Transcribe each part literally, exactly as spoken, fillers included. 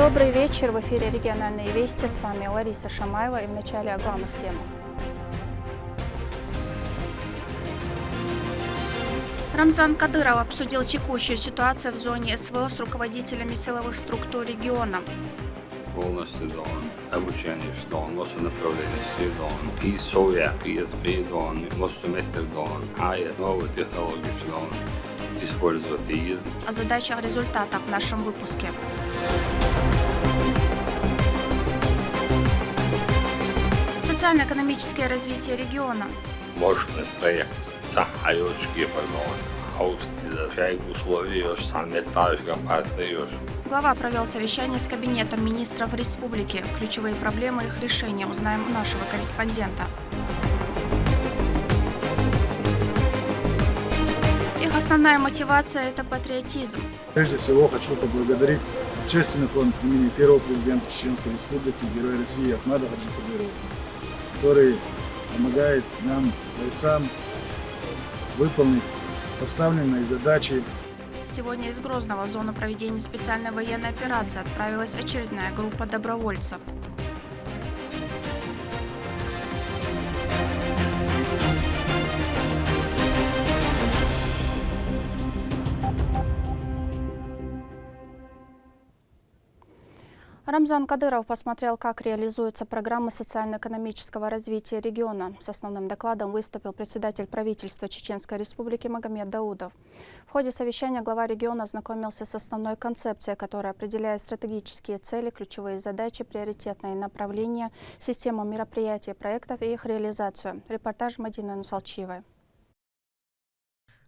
Добрый вечер. В эфире региональные вести. С вами Лариса Шамаева. И в начале о главных темах. Рамзан Кадыров обсудил текущую ситуацию в зоне СВО с руководителями силовых структур региона. Полностью дон, обучение что он, вот направление все дон, и соя, и СП дон, вот метр дон, а я новые технологии что он использовать и есть. О задачах, результатах в нашем выпуске. Социально-экономическое развитие региона. Мощный проект. Сахайочки, пардон. Аустрида. Чай условиёш, санметаешь, гампатнеёш. Глава провёл совещание с Кабинетом министров республики. Ключевые проблемы их решения узнаем у нашего корреспондента. Их основная мотивация — это патриотизм. Прежде всего, хочу поблагодарить Общественный фонд имени первого президента Чеченской Республики, Героя России Ахмада Хаджи Кадырова, который помогает нам, бойцам, выполнить поставленные задачи. Сегодня из Грозного в зону проведения специальной военной операции отправилась очередная группа добровольцев. Рамзан Кадыров посмотрел, как реализуются программы социально-экономического развития региона. С основным докладом выступил председатель правительства Чеченской Республики Магомед Даудов. В ходе совещания глава региона ознакомился с основной концепцией, которая определяет стратегические цели, ключевые задачи, приоритетные направления, систему мероприятий и проектов и их реализацию. Репортаж Мадины Нусалчиевой.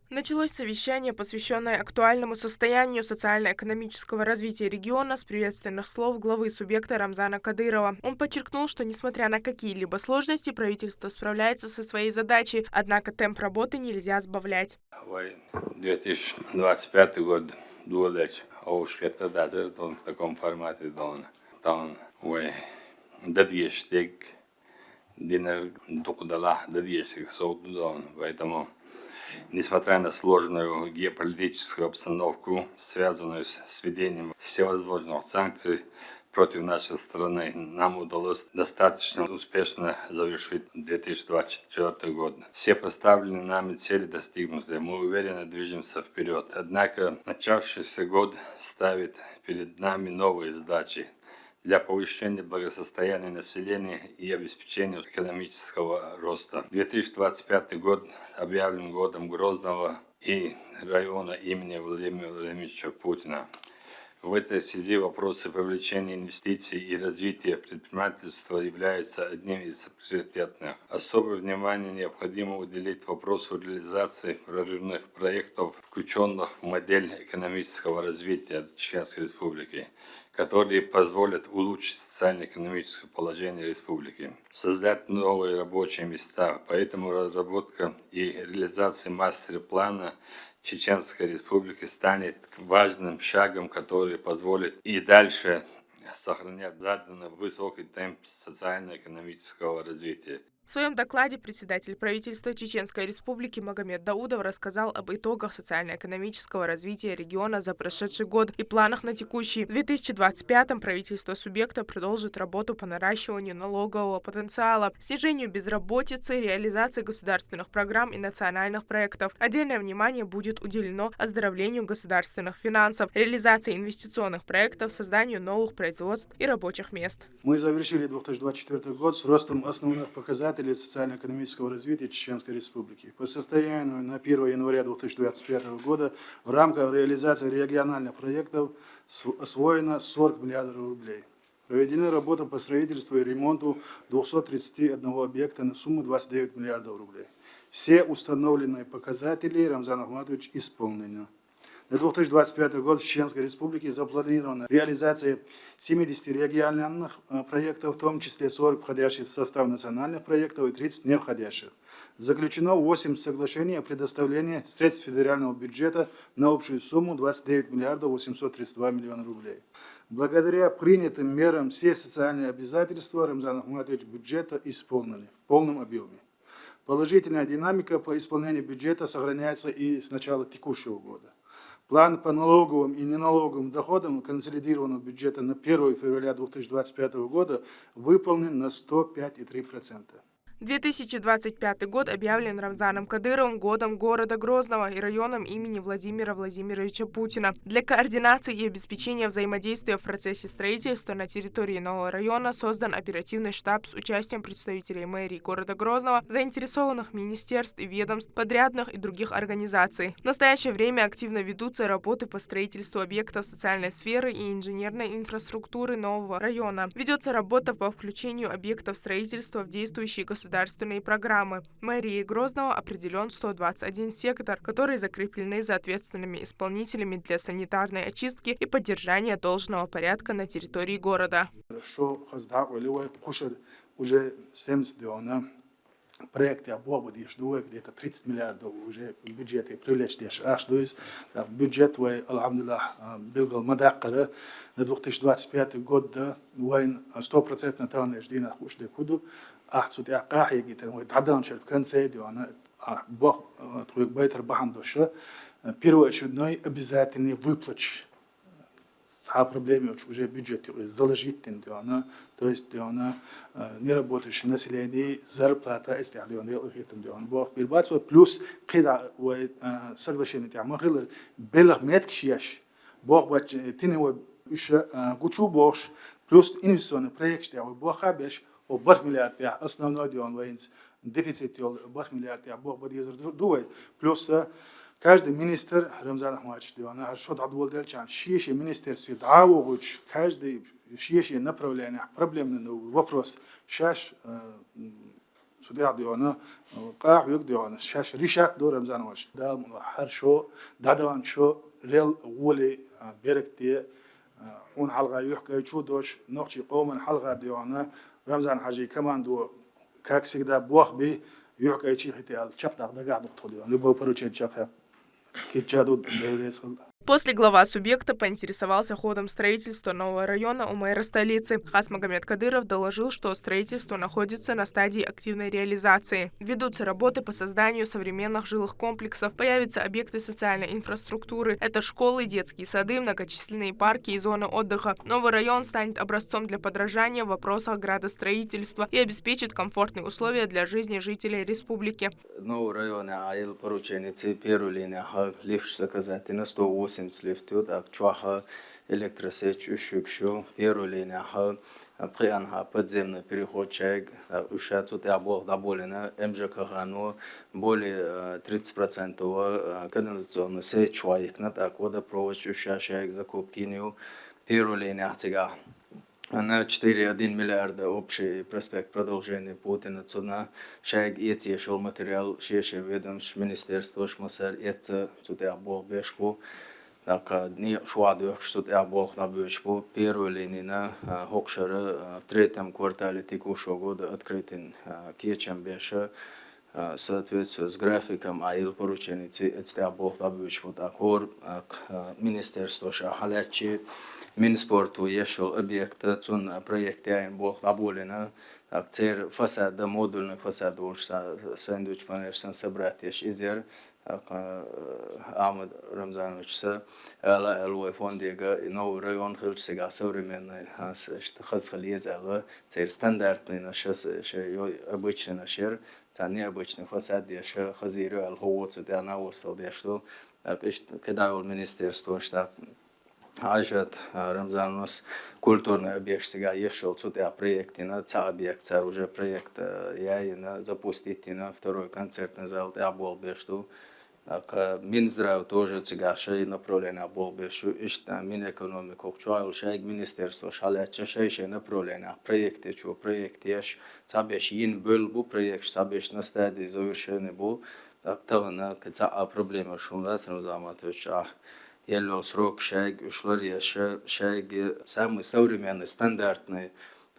Началось совещание, посвящённое актуальному состоянию социально-экономического развития региона, с приветственных слов главы субъекта Рамзана Кадырова. Он подчеркнул, что, несмотря на какие-либо сложности, правительство справляется со своей задачей, однако темп работы нельзя сбавлять. Ой, две тысячи двадцать пятый год, дулач, а уж это даже он в таком формате дон. Там, ой, да, динер дукудала, да, десять сотудон. Поэтому, несмотря на сложную геополитическую обстановку, связанную с, с введением всевозможных санкций против нашей страны, нам удалось достаточно успешно завершить две тысячи двадцать четвёртый год. Все поставленные нами цели достигнуты. Мы уверенно движемся вперёд. Однако начавшийся год ставит перед нами новые задачи для повышения благосостояния населения и обеспечения экономического роста. Две тысячи двадцать пятый год объявлен годом Грозного и района имени Владимира Владимировича Путина. В этой связи вопросы привлечения инвестиций и развития предпринимательства являются одним из приоритетных. Особое внимание необходимо уделить вопросу реализации прорывных проектов, включённых в модель экономического развития Чеченской Республики, которые позволят улучшить социально-экономическое положение республики, создать новые рабочие места. Поэтому разработка и реализация мастер-плана Чеченской Республики станет важным шагом, который позволит и дальше сохранять заданный высокий темп социально-экономического развития. В своём докладе председатель правительства Чеченской Республики Магомед Даудов рассказал об итогах социально-экономического развития региона за прошедший год и планах на текущий. В две тысячи двадцать пятом правительство субъекта продолжит работу по наращиванию налогового потенциала, снижению безработицы, реализации государственных программ и национальных проектов. Отдельное внимание будет уделено оздоровлению государственных финансов, реализации инвестиционных проектов, созданию новых производств и рабочих мест. Мы завершили две тысячи двадцать четвёртый год с ростом основных показателей социально-экономического развития Чеченской Республики. По состоянию на первое января две тысячи двадцать пятого года в рамках реализации региональных проектов св-, освоено сорок миллиардов рублей. Проведена работа по строительству и ремонту двухсот тридцати одного объекта на сумму двадцать девять миллиардов рублей. Все установленные показатели, Рамзан Ахматович, исполнены. На две тысячи двадцать пятый год в Чеченской Республике запланирована реализация семидесяти региональных, э, проектов, в том числе сорок входящих в состав национальных проектов и тридцать не входящих. Заключено восемь соглашений о предоставлении средств федерального бюджета на общую сумму двадцать девять миллиардов восемьсот тридцать два миллиона рублей. Благодаря принятым мерам все социальные обязательства, Рамзан Ахматович, бюджета исполнены в полном объёме. Положительная динамика по исполнению бюджета сохраняется и с начала текущего года. План по налоговым и неналоговым доходам консолидированного бюджета на первое февраля две тысячи двадцать пятого года выполнен на сто пять и три процента. Две тысячи двадцать пятый год объявлен Рамзаном Кадыровым годом города Грозного и районом имени Владимира Владимировича Путина. Для координации и обеспечения взаимодействия в процессе строительства на территории нового района создан оперативный штаб с участием представителей мэрии города Грозного, заинтересованных министерств и ведомств, подрядных и других организаций. В настоящее время активно ведутся работы по строительству объектов социальной сферы и инженерной инфраструктуры нового района. Ведется работа по включению объектов строительства в действующие государственные программы. Мэрии Грозного определен сто двадцать один сектор, которые закреплены за ответственными исполнителями для санитарной очистки и поддержания должного порядка на территории города. Шо хазда или вай пхушер уже семьдесят дёна проекты обоба деш дуэ, где-то тридцать миллиардов уже в бюджете привлечь деш. А что из бюджет вай, алхамдулиллах, билгал мадаккара на две тысячи двадцать пятый год да вайн стопроцентно транеш дина хуш де куду. Ахцу тя кахи гитен вай дадан шер в конце дёна. А бог твой байтер бахан доша. Первоочередной обязательный выплач. Ха проблема уж уже бюджет заложить тен дёна. То есть дёна неработающее население зарплата эстя дёна, дёна. Бог бирбац плюс кида вай соглашение тя махилер белых меткшияш. Бог бач тини вай уж гучу богш плюс инвестиционный проект тя вай бог хабеш о барх миллиард тя основной дён вайнс дефицит йол барх миллиард тя бог бадезер дуй. Плюс каждый министр Рамзан Ахматович дёна шо дадвол делчан шиеше министерстве давогуч каждый шиеше направление проблемный вопрос шаш судя дёна ках век дёна шаш решат до Рамзан Ахматович дал муна хар шо дадан шо рел воли беректе. Хун халга юхкай чу дош нохчи къоман халга дёна Рамзан Хажи команду как всегда бог би юхкай чи хитял чаптах дагах духту дёна любой поручение чаптах. Кичаду деврес хал. После глава субъекта поинтересовался ходом строительства нового района у мэра столицы. Хасмагомед Кадыров доложил, что строительство находится на стадии активной реализации. Ведутся работы по созданию современных жилых комплексов, появятся объекты социальной инфраструктуры. Это школы, детские сады, многочисленные парки и зоны отдыха. Новый район станет образцом для подражания в вопросах градостроительства и обеспечит комфортные условия для жизни жителей республики. Новый район аил порученицы первой линии ха лифт заказать на сто восемьдесят лифт, так чуаха электросеть ушукшу первой линии ха пхиан ха подземный переход чайг уша цут я бог да болина МЖКХ но более тридцать процентов канализационный сеть чуаикна, так водопровод уша чайг закупкиню первой линии цыга. На четыре один миллиарда общий проспект продолжения Путина цуна шайг эцешел материал шеше ведомств министерство шмасар эца цут я бог бешпу. Так ни шуадух цут я бог на бешпу первой линии на хокшара в третьем квартале текущего года открытен кечем беша. Соответственно с графиком аил порученицы эцтя бог лабуч вот акор министерство ша халячи Минспорту ешел объекта цун проект яин бог лабулина. Так цер фасад да модульный фасад уж сэндвич панеш сан собрать еш изер. Ахмад Рамзанович са ала элвой фондега новый район хилч сега современный хазхал езала цер стандартный на шас обычный на шер. Ца необычный фасад деша хазирю ал ховоцу дяна осал дешлу. Так ишт кедавол министерство штаб. Ажат Рамзанус культурный объект сега ешел цут я проектина ца объект ца уже проект яина запустить на второй концертный зал я бол бешту. Так Минздрав тоже цыгаша и направление бол бешу ишта Минэкономика ухчуал шайг министерство шаляча шай шай направление проекте чу проект еш. Цабеш ин был бу проект цабеш на стадии завершения бу. Так талана кыца а проблема шумлац Рамзан Ахматович а елло срок шайг ушлар яша шайг самый современный стандартный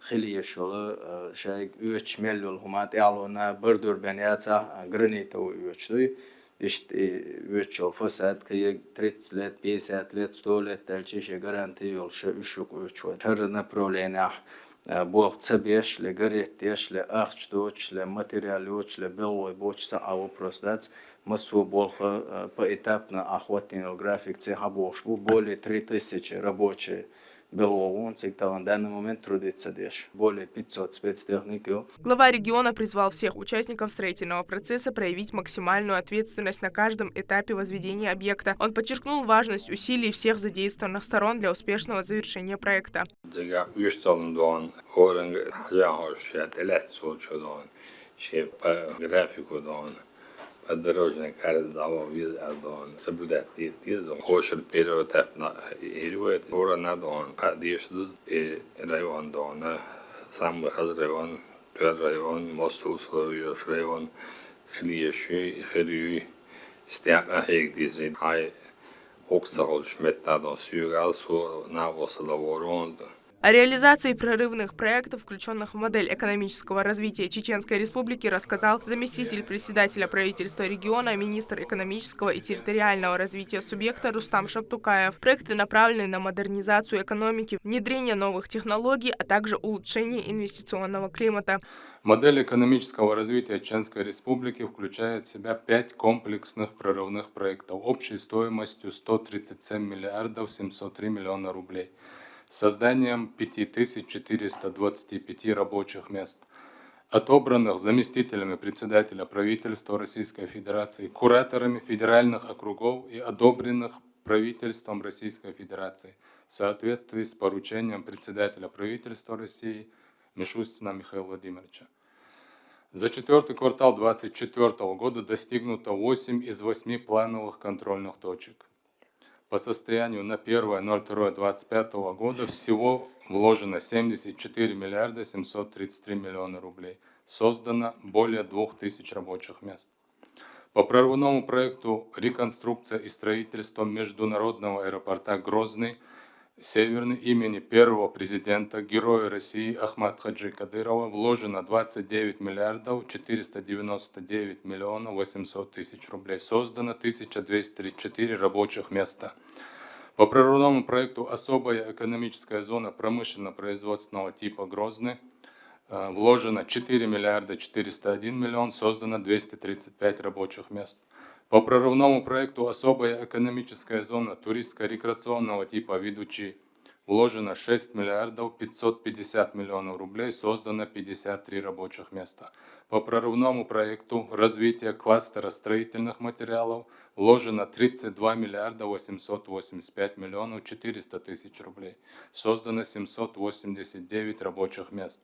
хили ешола шайг уч меллол хумат ялона бардур бен яца гранитовый уч дуй. Ишт уч фасад кыйг тридцать лет, пятьдесят лет, сто лет дальше гарантия ёлша ушук уч. Шар направлениях Э, болх ца беш ле, гарет деш ле, ахча доцуш ле, материал йоцуш ле, белггӀой боцуш ца Ӏа вопрос дац. Массо а болх, э, поэтапно Ӏа хӀоттийна йолу график цӀе хьабохуш бу, более три тысячи рабочие белггӀо ву цига тахана данный момент трудиться деш, более пятьсот спецтехник ю. Глава региона призвал всех участников строительного процесса проявить максимальную ответственность на каждом этапе возведения объекта. Он подчеркнул важность усилий всех задействованных сторон для успешного завершения проекта. Дагахь уьш талун дон, хӀоранга хьажахьош ша тӀелаьццо чу дон, шен по графику дон, по дорожной карте дӀаван виза а дон, соблюдать дийр дийр дон. Хошар первый этап на ирвет, хӀорана дон, кхаа деш ду и район дон, самый хаза район, тӀер район, массо условиеш район, хилеш юй, хир юй, стякъа хьега дезий, хьай окса гӀолуш метта дон, суьйгал со нагӀоса лаворон. О реализации прорывных проектов, включённых в модель экономического развития Чеченской Республики, рассказал заместитель председателя правительства региона, министр экономического и территориального развития субъекта Рустам Шаптукаев. Проекты направлены на модернизацию экономики, внедрение новых технологий, а также улучшение инвестиционного климата. Модель экономического развития Чеченской Республики включает в себя пять комплексных прорывных проектов общей стоимостью сто тридцать семь миллиардов семьсот три миллиона рублей, с созданием пяти тысяч четыреста двадцати пяти рабочих мест, отобранных заместителями председателя правительства Российской Федерации, кураторами федеральных округов и одобренных правительством Российской Федерации в соответствии с поручением председателя правительства России Мишустина Михаила Владимировича. За четвёртый квартал двадцать четвёртого года достигнуто восемь из восьми плановых контрольных точек. По состоянию на первое ноль второе двадцать пятого года всего вложено семьдесят четыре миллиарда семьсот тридцать три миллиона рублей, создано более двух тысяч рабочих мест. По прорывному проекту «Реконструкция и строительство международного аэропорта Грозный Северный имени первого президента, Героя России Ахмат-Хаджи Кадырова вложено двадцать девять миллиардов четыреста девяносто девять миллионов восемьсот тысяч рублей, создано тысяча двести тридцать четыре рабочих места. По прорывному проекту «Особая экономическая зона промышленно-производственного типа Грозный» э, вложено четыре миллиарда четыреста один миллион, создано двести тридцать пять рабочих мест. По прорывному проекту «Особая экономическая зона туристско-рекреационного типа Ведучи» вложено шесть миллиардов пятьсот пятьдесят миллионов рублей, создано пятьдесят три рабочих места. По прорывному проекту «Развитие кластера строительных материалов» вложено тридцать два миллиарда восемьсот восемьдесят пять миллионов четыреста тысяч рублей, создано семьсот восемьдесят девять рабочих мест.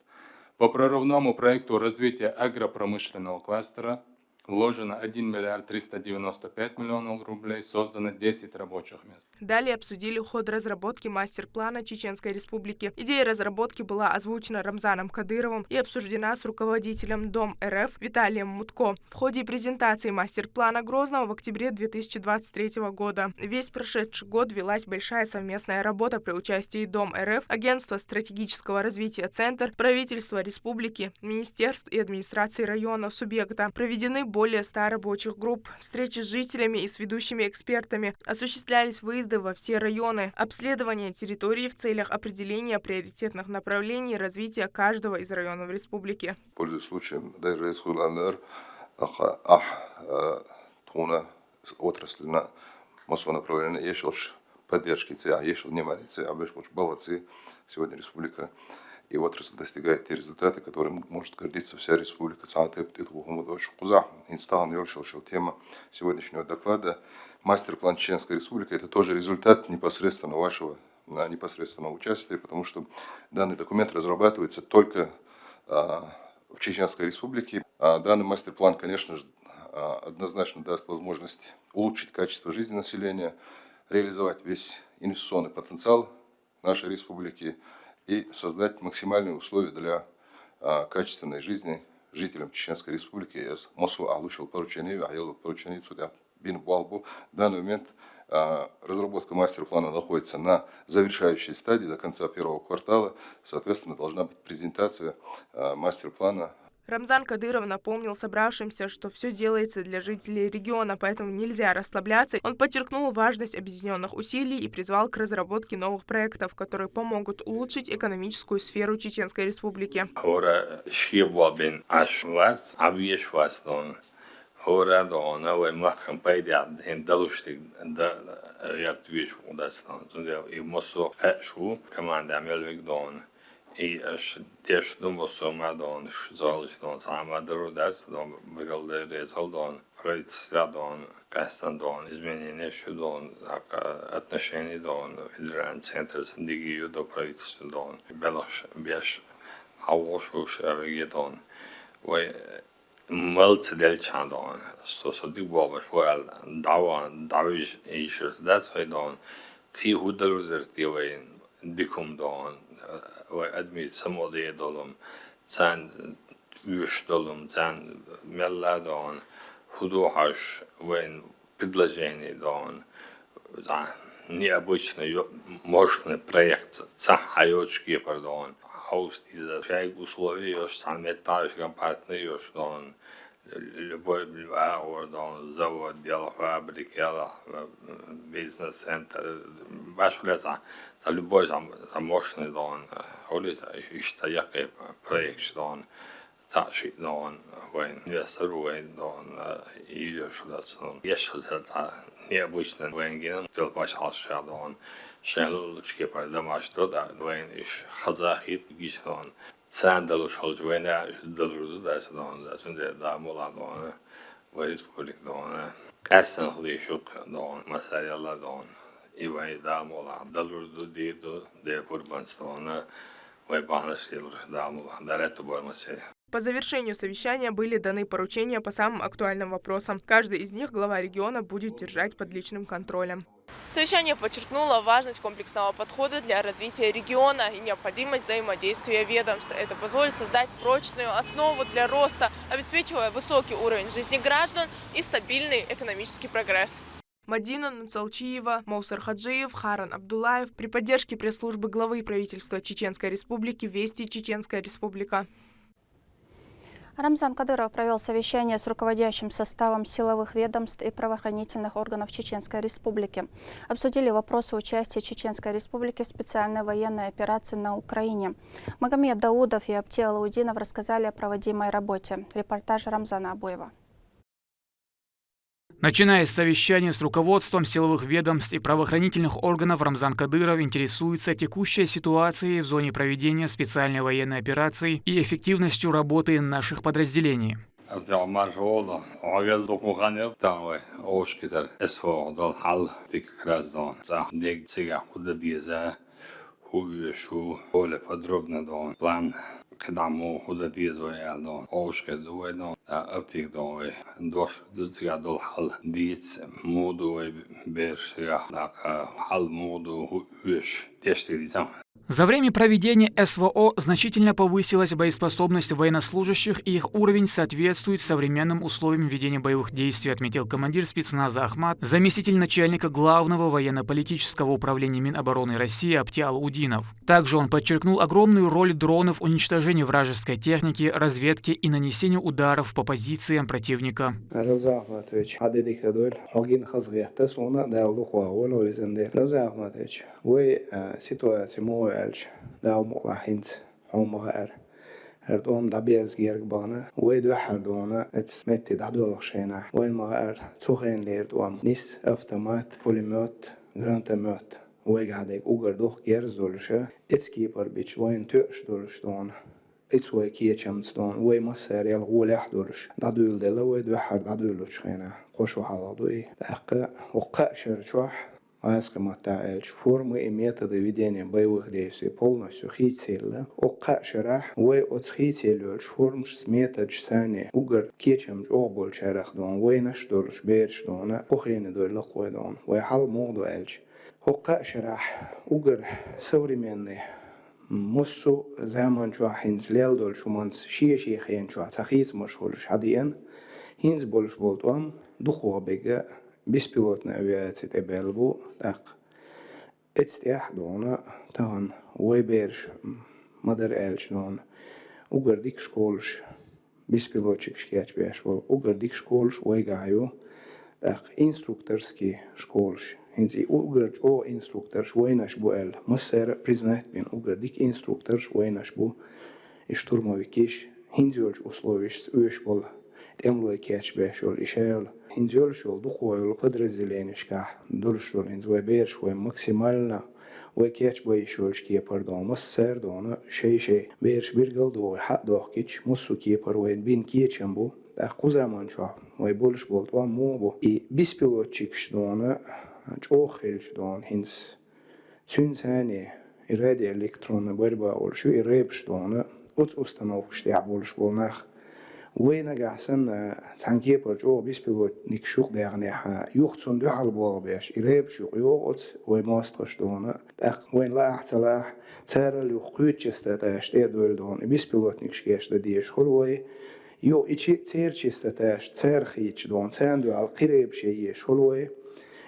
По прорывному проекту «Развитие агропромышленного кластера» вложено один миллиард триста девяносто пять миллионов рублей, создано десять рабочих мест. Далее обсудили ход разработки мастер-плана Чеченской Республики. Идея разработки была озвучена Рамзаном Кадыровым и обсуждена с руководителем Дом РФ Виталием Мутко. В ходе презентации мастер-плана Грозного в октябре две тысячи двадцать третьего года весь прошедший год велась большая совместная работа при участии Дом РФ, Агентства стратегического развития «Центр», правительства республики, министерств и администрации района субъекта. Проведены более ста рабочих групп, встречи с жителями и с ведущими экспертами. Осуществлялись выезды во все районы, обследование территории в целях определения приоритетных направлений развития каждого из районов республики. Пользуясь случаем, дай рейс хуланлар, аха, ах, э, тхуна отрасльна массо направление ешалш поддержки ца, ешал внимание ца, а беш луч балла ца. Сегодня республика и отрасль достигает те результаты, которыми может гордиться вся республика. Цаана тайпа тӀе тухума дочу кхузахь. Инстаграм йолчул тема сегодняшнего доклада. Мастер-план Чеченской Республики — это тоже результат непосредственно вашего, а, непосредственного участия, потому что данный документ разрабатывается только, а, в Чеченской Республике. А данный мастер-план, конечно же, а, однозначно даст возможность улучшить качество жизни населения, реализовать весь инвестиционный потенциал нашей республики и создать максимальные условия для, а, качественной жизни жителям Чеченской Республики. Эс массо а лучшего поручения, а я поручение сюда бин балбу. В данный момент, а, разработка мастер-плана находится на завершающей стадии. До конца первого квартала, соответственно, должна быть презентация, а, мастер-плана. Рамзан Кадыров напомнил собравшимся, что все делается для жителей региона, поэтому нельзя расслабляться. Он подчеркнул важность объединенных усилий и призвал к разработке новых проектов, которые помогут улучшить экономическую сферу Чеченской Республики. ХӀара шиъ бабин Ӏаш вац, Ӏабеш вац дон. ХӀара дон, вай махкам пайдехь ден далуштиг да гӀертвеш ву дас дон. Цундел и мосо хьаьш ву, команда мел вег дон. И аш деш ду мосо ма дон, залыш дон, сама дару дас дон, бигал дерезал дон, правительство дон, къастан дон, изменение шу дон, так, отношение дон, федеральный центр с Дигию до правительства дон, белаш, беш, хавош уш авиге дон. Вай малц делчан дон, со, со диг бобаш вал, даван, давиш, ишус дас вай дон, кхи худалузер ти вай, дикум дон, вай адми самоде долум, цан уьш долум, цан мелла дон, худохаш вайн предложение дон, да, необычный, ё-, мощный проект, цахьа йоч кепар дон, хаустиза, шайг условия йош, цан метташ компактный йош дон, любой, любой дон, завод, дел, фабрика, бизнес-центр, башля ца, ца любой ца, ца мощный дон, хули ца, ишта якъе проект дон, ца ши дон, вайн, инвестор вайн дон, или что-то, ешта ца, необычный вайн гинам, дел баш алша дон, шен лучке продамаш то да, вайн иш хазахит гиш дон, цан далуш халж вайна, иш далуш ду дас дон, да, цунде да мола дон, вай республик дон, къасан хли шук дон, масаряла дон, и вай да мола, далуш ду, дир ду, де пурбанс дон, вай бахнаш илуш да мола, дарету бормасе. По завершению совещания были даны поручения по самым актуальным вопросам. Каждый из них глава региона будет держать под личным контролем. Совещание подчеркнуло важность комплексного подхода для развития региона и необходимость взаимодействия ведомств. Это позволит создать прочную основу для роста, обеспечивая высокий уровень жизни граждан и стабильный экономический прогресс. Мадина Нуцалчиева, Маусар Хаджиев, Харан Абдуллаев при поддержке пресс-службы главы правительства Чеченской Республики «Вести Чеченская Республика». Рамзан Кадыров провёл совещание с руководящим составом силовых ведомств и правоохранительных органов Чеченской Республики. Обсудили вопросы участия Чеченской Республики в специальной военной операции на Украине. Магомед Даудов и Апти Алаудинов рассказали о проводимой работе. Репортаж Рамзана Абуева. Начиная с совещания с руководством силовых ведомств и правоохранительных органов, Рамзан Кадыров интересуется текущей ситуацией в зоне проведения специальной военной операции и эффективностью работы наших подразделений. Абдул Умар Шоло, огел докуганер там вай, ошкитер, эсфо, дол хал, тик краздон, за, дег, цига, куда деза, хӀу вуьйш ву, более подробно дон, план, кхидӀа муха хӀу дан деза вай аьлла дон, ховшахетар ду вай дон, а, аптека дон вай, дош ду цига долу хьал дийца, муха ду вай бераш цигахь, дӀакха хьал муха ду, хӀу оьшу, деш ца дийцам. За время проведения СВО значительно повысилась боеспособность военнослужащих, и их уровень соответствует современным условиям ведения боевых действий, отметил командир спецназа «Ахмат», заместитель начальника Главного военно-политического управления Минобороны России Апти Алаудинов. Также он подчеркнул огромную роль дронов в уничтожении вражеской техники, разведке и нанесении ударов по позициям противника. Рамзан Ахматович, хьан де дика дойла, хьо гина хазахетта суна, Дала дукха вахавойла, везан Дела. Рамзан Ахматович, вай, а, ситуаци муха ю аьлча, Дала мукъалахь, хӀинца хьо ма хаьара. ХӀара тӀом дӀаберза герга бахана, вай дуьххьара дона, эцу метте дӀадоьлхучу хенахь, вайна ма хаьара, цу хенахь лерина тӀом. Нисса автомат, пулемёт, гранатомёт. Вайга хьадерг уггар дукха герз долуш, эцу кепара бича вайна тоьуш долуш дона. Эцу вай кечамца дона, вай массарел гӀолехь долуш, дӀадуьйладелла вай дуьххьара дӀадуьйлучу хенахь. Кхо шо хьалха ду и. ТӀаккха хӀокху кхаа шара чохь, гӀазкхийн маттахь аьлча, формы и методы ведения боевых действий полностью хийцаелла. ХӀокху кхаа шарахь вай оцу хийцаелла йолчу формашца, методашца санна уггар кечам чӀогӀа болчарах дона, вайнаш долуш, бераш дона, кху хене дойла кхо дона. Вай хьал муха ду аьлча, хӀокху кхаа шарахь уггар современный, массо а заман чохь хӀинца лелла долчу хӀуманца шен-шен хенан чохь цхьа хийцамаш хуьлуш хьадеана, хӀинца болуш болу тӀом дукхох берг беспилотная авиация тӀе баьлла бу, тӀаккха эцу тӀехь а дона, тахана вай бераш, ма-дарра аьлча дона, уггар дика школаш, беспилотчикаш кечбеш бола уггар дика школаш вайгахь ю, тӀаккха инструкторский школаш. ХӀинца и уггар чӀогӀа инструктораш вайнаш бу аьлла, массара а признать бина уггар дика инструктораш вайнаш бу, и штурмовикаш, хӀинца йолчу условешца оьшуш бола, тӀемалой кечбеш йола, и ша йола, хӀинца йолуш йолу дукхо йолу подразделенешкахь долуш йолу хӀинца вай бераш вай максимально вай кечбан йиш йолчу кепара дона, массара а дона, шай-шай бераш биргал а догӀий хьа а дохкича, массо а кепара вайна бина кечам бу. ТӀаккха кху заман чохь вай болуш болу тӀом муха бу? И беспилотчикаш дона, чӀогӀа хилча дона, хӀинца цуьнан царна и радиоэлектронная борьба олуш ю, и рэбаш дона, оцу установкаш тӀехь болуш болу нах. Вай нагахь санна, цхьана кепара чӀогӀа беспилотникаш юкъадаьхнехь, юха цунна дуьхьал болх беш, и рэбаш юкъа йогӀу оцу вай мостагӀаша дона. ТӀаккха вайна лаахь а, ца лаахь а, царал юха кхечу частоташ тӀе а дойла дона, и беспилотникаш кечдан дезаш хуьлу вай. Юха и чи-, церан частоташ, цара хийцича дона, царна дуьхьал кхин рэбаш ян езаш хуьлу вай.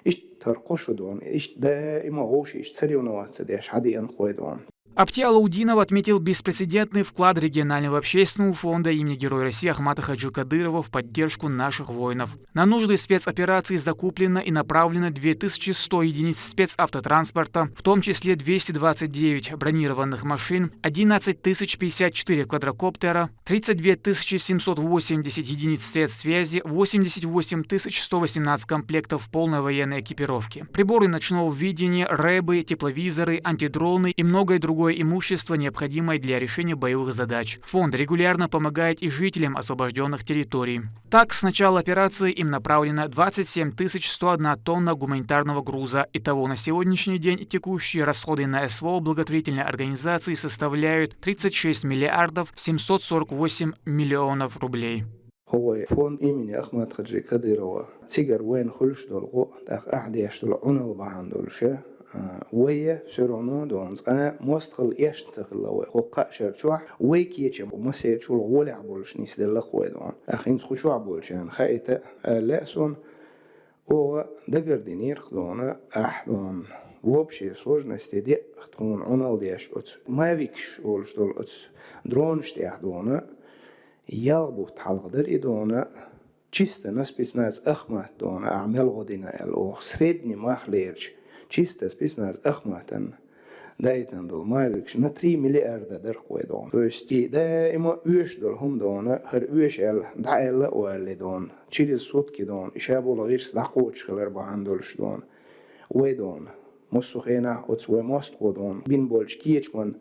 Иштта хӀара кхо шу дона, иштта даима вовшашца соревноваться деш хьадеана кхо дона. Апти Алаудинов отметил беспрецедентный вклад регионального общественного фонда имени Героя России Ахмата Хаджи Кадырова в поддержку наших воинов. На нужды спецоперации закуплено и направлено две тысячи сто единиц спецавтотранспорта, в том числе двести двадцать девять бронированных машин, одиннадцать тысяч пятьдесят четыре квадрокоптера, тридцать две тысячи семьсот восемьдесят единиц средств связи, восемьдесят восемь тысяч сто восемнадцать комплектов полной военной экипировки, приборы ночного видения, рэбы, тепловизоры, антидроны и многое другое имущество, необходимое для решения боевых задач. Фонд регулярно помогает и жителям освобождённых территорий. Так, с начала операции им направлено двадцать семь тысяч сто одна тонна гуманитарного груза. Итого на сегодняшний день текущие расходы на СВО благотворительной организации составляют тридцать шесть миллиардов семьсот сорок восемь миллионов рублей. ХӀокху вай фонд имени Ахмат-Хаджи Кадырова цигара вайна хуьлуш долу гӀо, тӀаккха ахь деш долу Ӏуналла бахьана долуш, а, вай всё равно дона цкъа мостагӀалла эшна ца хилла вай. ХӀокху кхаа шарчохь вай кечам масерчул гӀолехь болуш нисделла-кх вай дона. ТӀаккха хӀинца кху чохь болчарна хаийта аьлла лаьа суна, оха дагардинера-кх дона, ахь дона, в общей сложности деа тхуна Ӏуналла деш оцу мавикаш олуш долу оцу дронаш тӀехь дона, ялх бутт хьалха дара и дона, чисто на спецназ Ахмат дона, ахь мел гӀо дина аьлла оха, средний мах лерча, чисто спецназ Ахматан даийтина долу мавикаш на три миллиарда дара-кх вай дона. То есть и даима оьшуш долу хӀума дона, хӀара оьшу аьлла, дӀа аьлла а валле дона, через сутки дона, и ша болу гӀирс дӀакхочуш хилар бахьана долуш дона. Вай дона. Массо а хенахь оцу вай мостагӀо дона бина болчу кечаман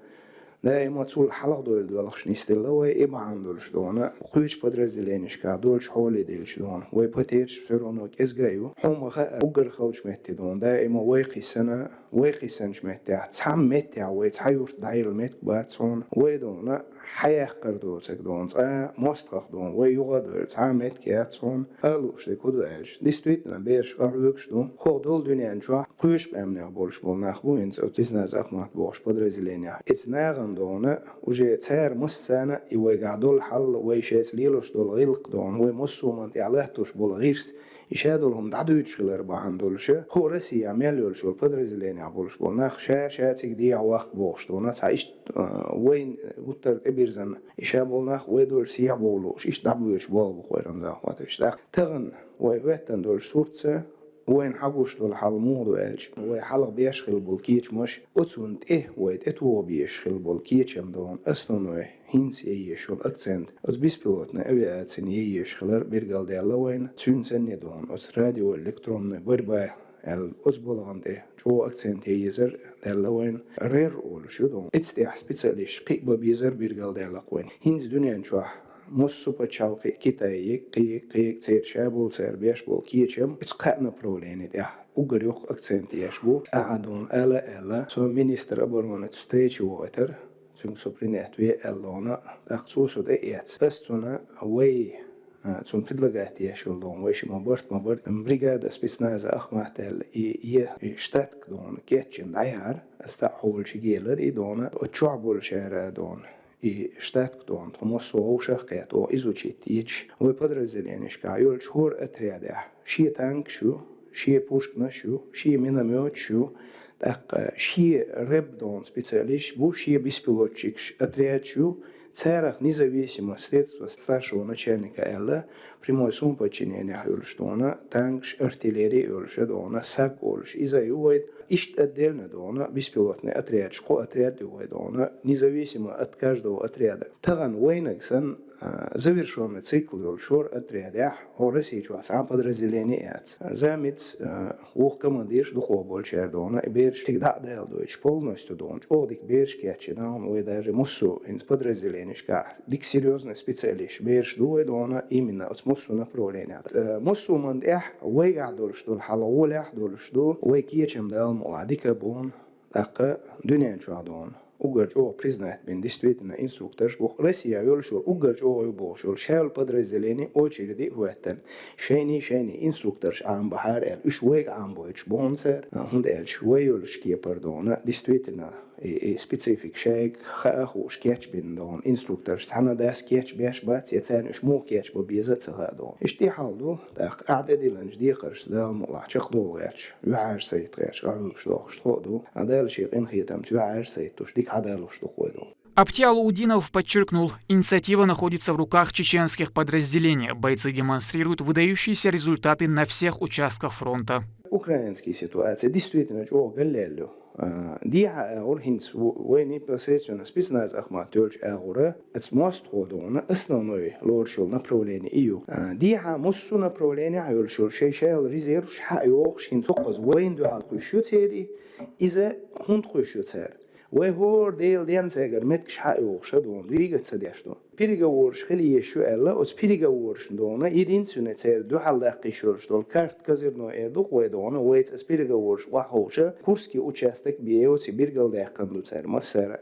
даима цул хьалха дойла доьлхуш нисделла вай, и бахьана долуш дона. Кхечу подразделенешкахь долчу хьоле делча дона. Вай патерча всё равно кӀезга а ю. Хьуна ма хаьа, уггар халчу метте дона. Даима вай кхиссана, вай кхиссанчу меттехь, цхьамма меттехь вай цхьа юрт дӀайилла меттиг бац хьуна. Вай дона, хьаяккхар доцург дона, цкъа мостагӀах дона, вай юха а дойла, цхьа а меттиг яц хьуна. Ала лууш дерг хӀун ду аьлча, действительно, бераш къахьоьгуш ду. ХӀокху долу дуьнен чохь кхечу къаьмнех болуш болу нах бу хӀинца оцу спецназ Ахмат бохучу подразделенехь. Оцу нахана дона, уже цара массарна и вайгахь долу хьал, вай шайца лелош долу гӀиллакх дона, вай массо а хӀуманна тӀехь латтош болу гӀирс, и ша долу хӀума дӀадуьйцуш хилар бахьана долуш, хӀокху Россехь мел йолуш йолу подразделенехь болуш болу нах ша, ша цига дехьа ваккха бохуш дона, цхьа иштта, а, вайн гуттар а тӀебирзина, и ша болу нах вай долчу сехьа бовлуш, иштта дӀабоьдуш болу бу кхойран Захватович. ТӀаккха тахана вай хӀоьттина долчу суртца вайна хьагуш долу хьал муха ду аьлча, вай хьалха беш хилла болу кечамаш, оцунна тӀе вай тӀетоха безаш хилла болу кечам дона, основной хӀинца ян езаш йолу акцент оцу беспилотной авиацина ян езаш хилар билгалдаьлла вайна, цуьнан санна дона оцу радиоэлектронной борьба аьлла, оцу балхана тӀе чӀогӀа акцент ян езар даьлла вайна. РЭБ олуш ю дона. Оцу тӀехь специалисташ кхиа бан безар билгалдаьлла-кх вайна. ХӀинца дуьнен чохь массо а пачхьалкхе, Китай, кхин, кхин, церан ша болу, цара беш болу кечам, оцу кхаа направлени тӀехь уггар йоккха акцент еш бу. Ахьа дона ала а аьлла, со министр обороны встрече вахийтар, цуьнга со принять ве аьлла дона, тӀаккха цо со тӀеэцна. Ас цунна вай, а, цунна предлагать еш йолу дона, вай ши ма барт, ма барт, бригада спецназа Ахмат аьлла, и, и, и штатка дона кечйина дӀаяхьара, ас цхьаъ хьолчу гелар и дона, оцу чохь болчара дона. И штатка дона, тхо массо а вовшах а кхетта, оха изучить еча, вай подразделенешкахь йолчу хӀора отрядехь шен танкаш ю, шен пушканаш ю, шен миномёташ ю, тӀаккха шен рэб дона специалисташ бу, шен беспилотчикаш отрядаш ю, Царах независимо средство старшего начальника аьлла, прямой самоподчинение йолуш дона, танкаш, артиллерия йолуш дона, саг олуш, иза ю вай, иштта отдельно дона, беспилотный отряд, шкъо отряд ю вай дона, независимо от каждого отряда. Тахана вайнаг сан, а, завершённый цикл йолуш вара отрядехь, хӀо Россия чохь цхьа подразделение яц. Замец, а, вух командирш дукхо болчара дона, и бераш тига дӀа а дала дойтуш, полностью дона, чӀогӀа дика бераш кечйина, вай даже муссу хӀинца подразделенешкахь дика серьёзный специалист бераш ду вай дона, именно оцу муссу направленехь. Э, муссу ман тӀехь вайгахь долуш долу хьал гӀолехь долуш ду, вай кечам Дала мукъалахь дика бу, тӀаккха дуьнен чохь дона. Уггар чӀогӀа признать бина, действительно, инструкторш бу. Россия йолуш йолу, уггар чӀогӀа ю бохуш йолу, шайолу подразделение очереди а хӀоьттина. Шайний, шайний инструкторш Ӏамбахьара аьлла, уьш вайга Ӏамбойтуш боху цара, хӀунда аьлча вай йолуш кепара дона, действительно, и, и специфика шайга хаа хууш кечбина дона, инструкторш цхьана дас кечбеш бац, я царна уьш муха кечбан беза а ца хаьа дона. Иштта и хьал ду, тӀаккха ахь тӀедиллинчу декхаршца Дала мукъалахь чекхдовла гӀерташ, юьхьӀаьржа сайта гӀерташ, къахьоьгуш дохуш тхо а ду, а Дала шен къинхетамца юьхьӀаьржа сайта туш, дика хьадалуш ду кхой дона. Аптиал Удинов подчеркнул, инициатива находится в руках чеченских подразделений. Бойцы демонстрируют выдающиеся результаты на всех участках фронта. Украинский ситуация действительно чӀогӀа галлел ю. А, дехьа агӀор хӀинца в-, вай непосредственно спецназ Ахмат йолчу агӀора, аца мостагӀо дона, основной лоруш йолу направление и ю. А, дехьа муссу направленехь йолуш йолу шай-шайолу резервш хьа а йохуш, хӀинца хӀокхуза вайна дуьхьал хуьйш ю церий, иза хӀунда хуьйш ю цара? Вай хӀора Делан денна цаьргара меттигаш хьа а йохуш а дона, двигаться деш ду. Переговораш хила езаш ю аьлла, оцу переговорашна дона, единственный церан дуьхьал даккхийш йолуш долу карт козырной эр ду-кх вай дона, вайца оцу переговораш охьаховша, Курский участок бен оцу билгалдаьккхина ду цара массара.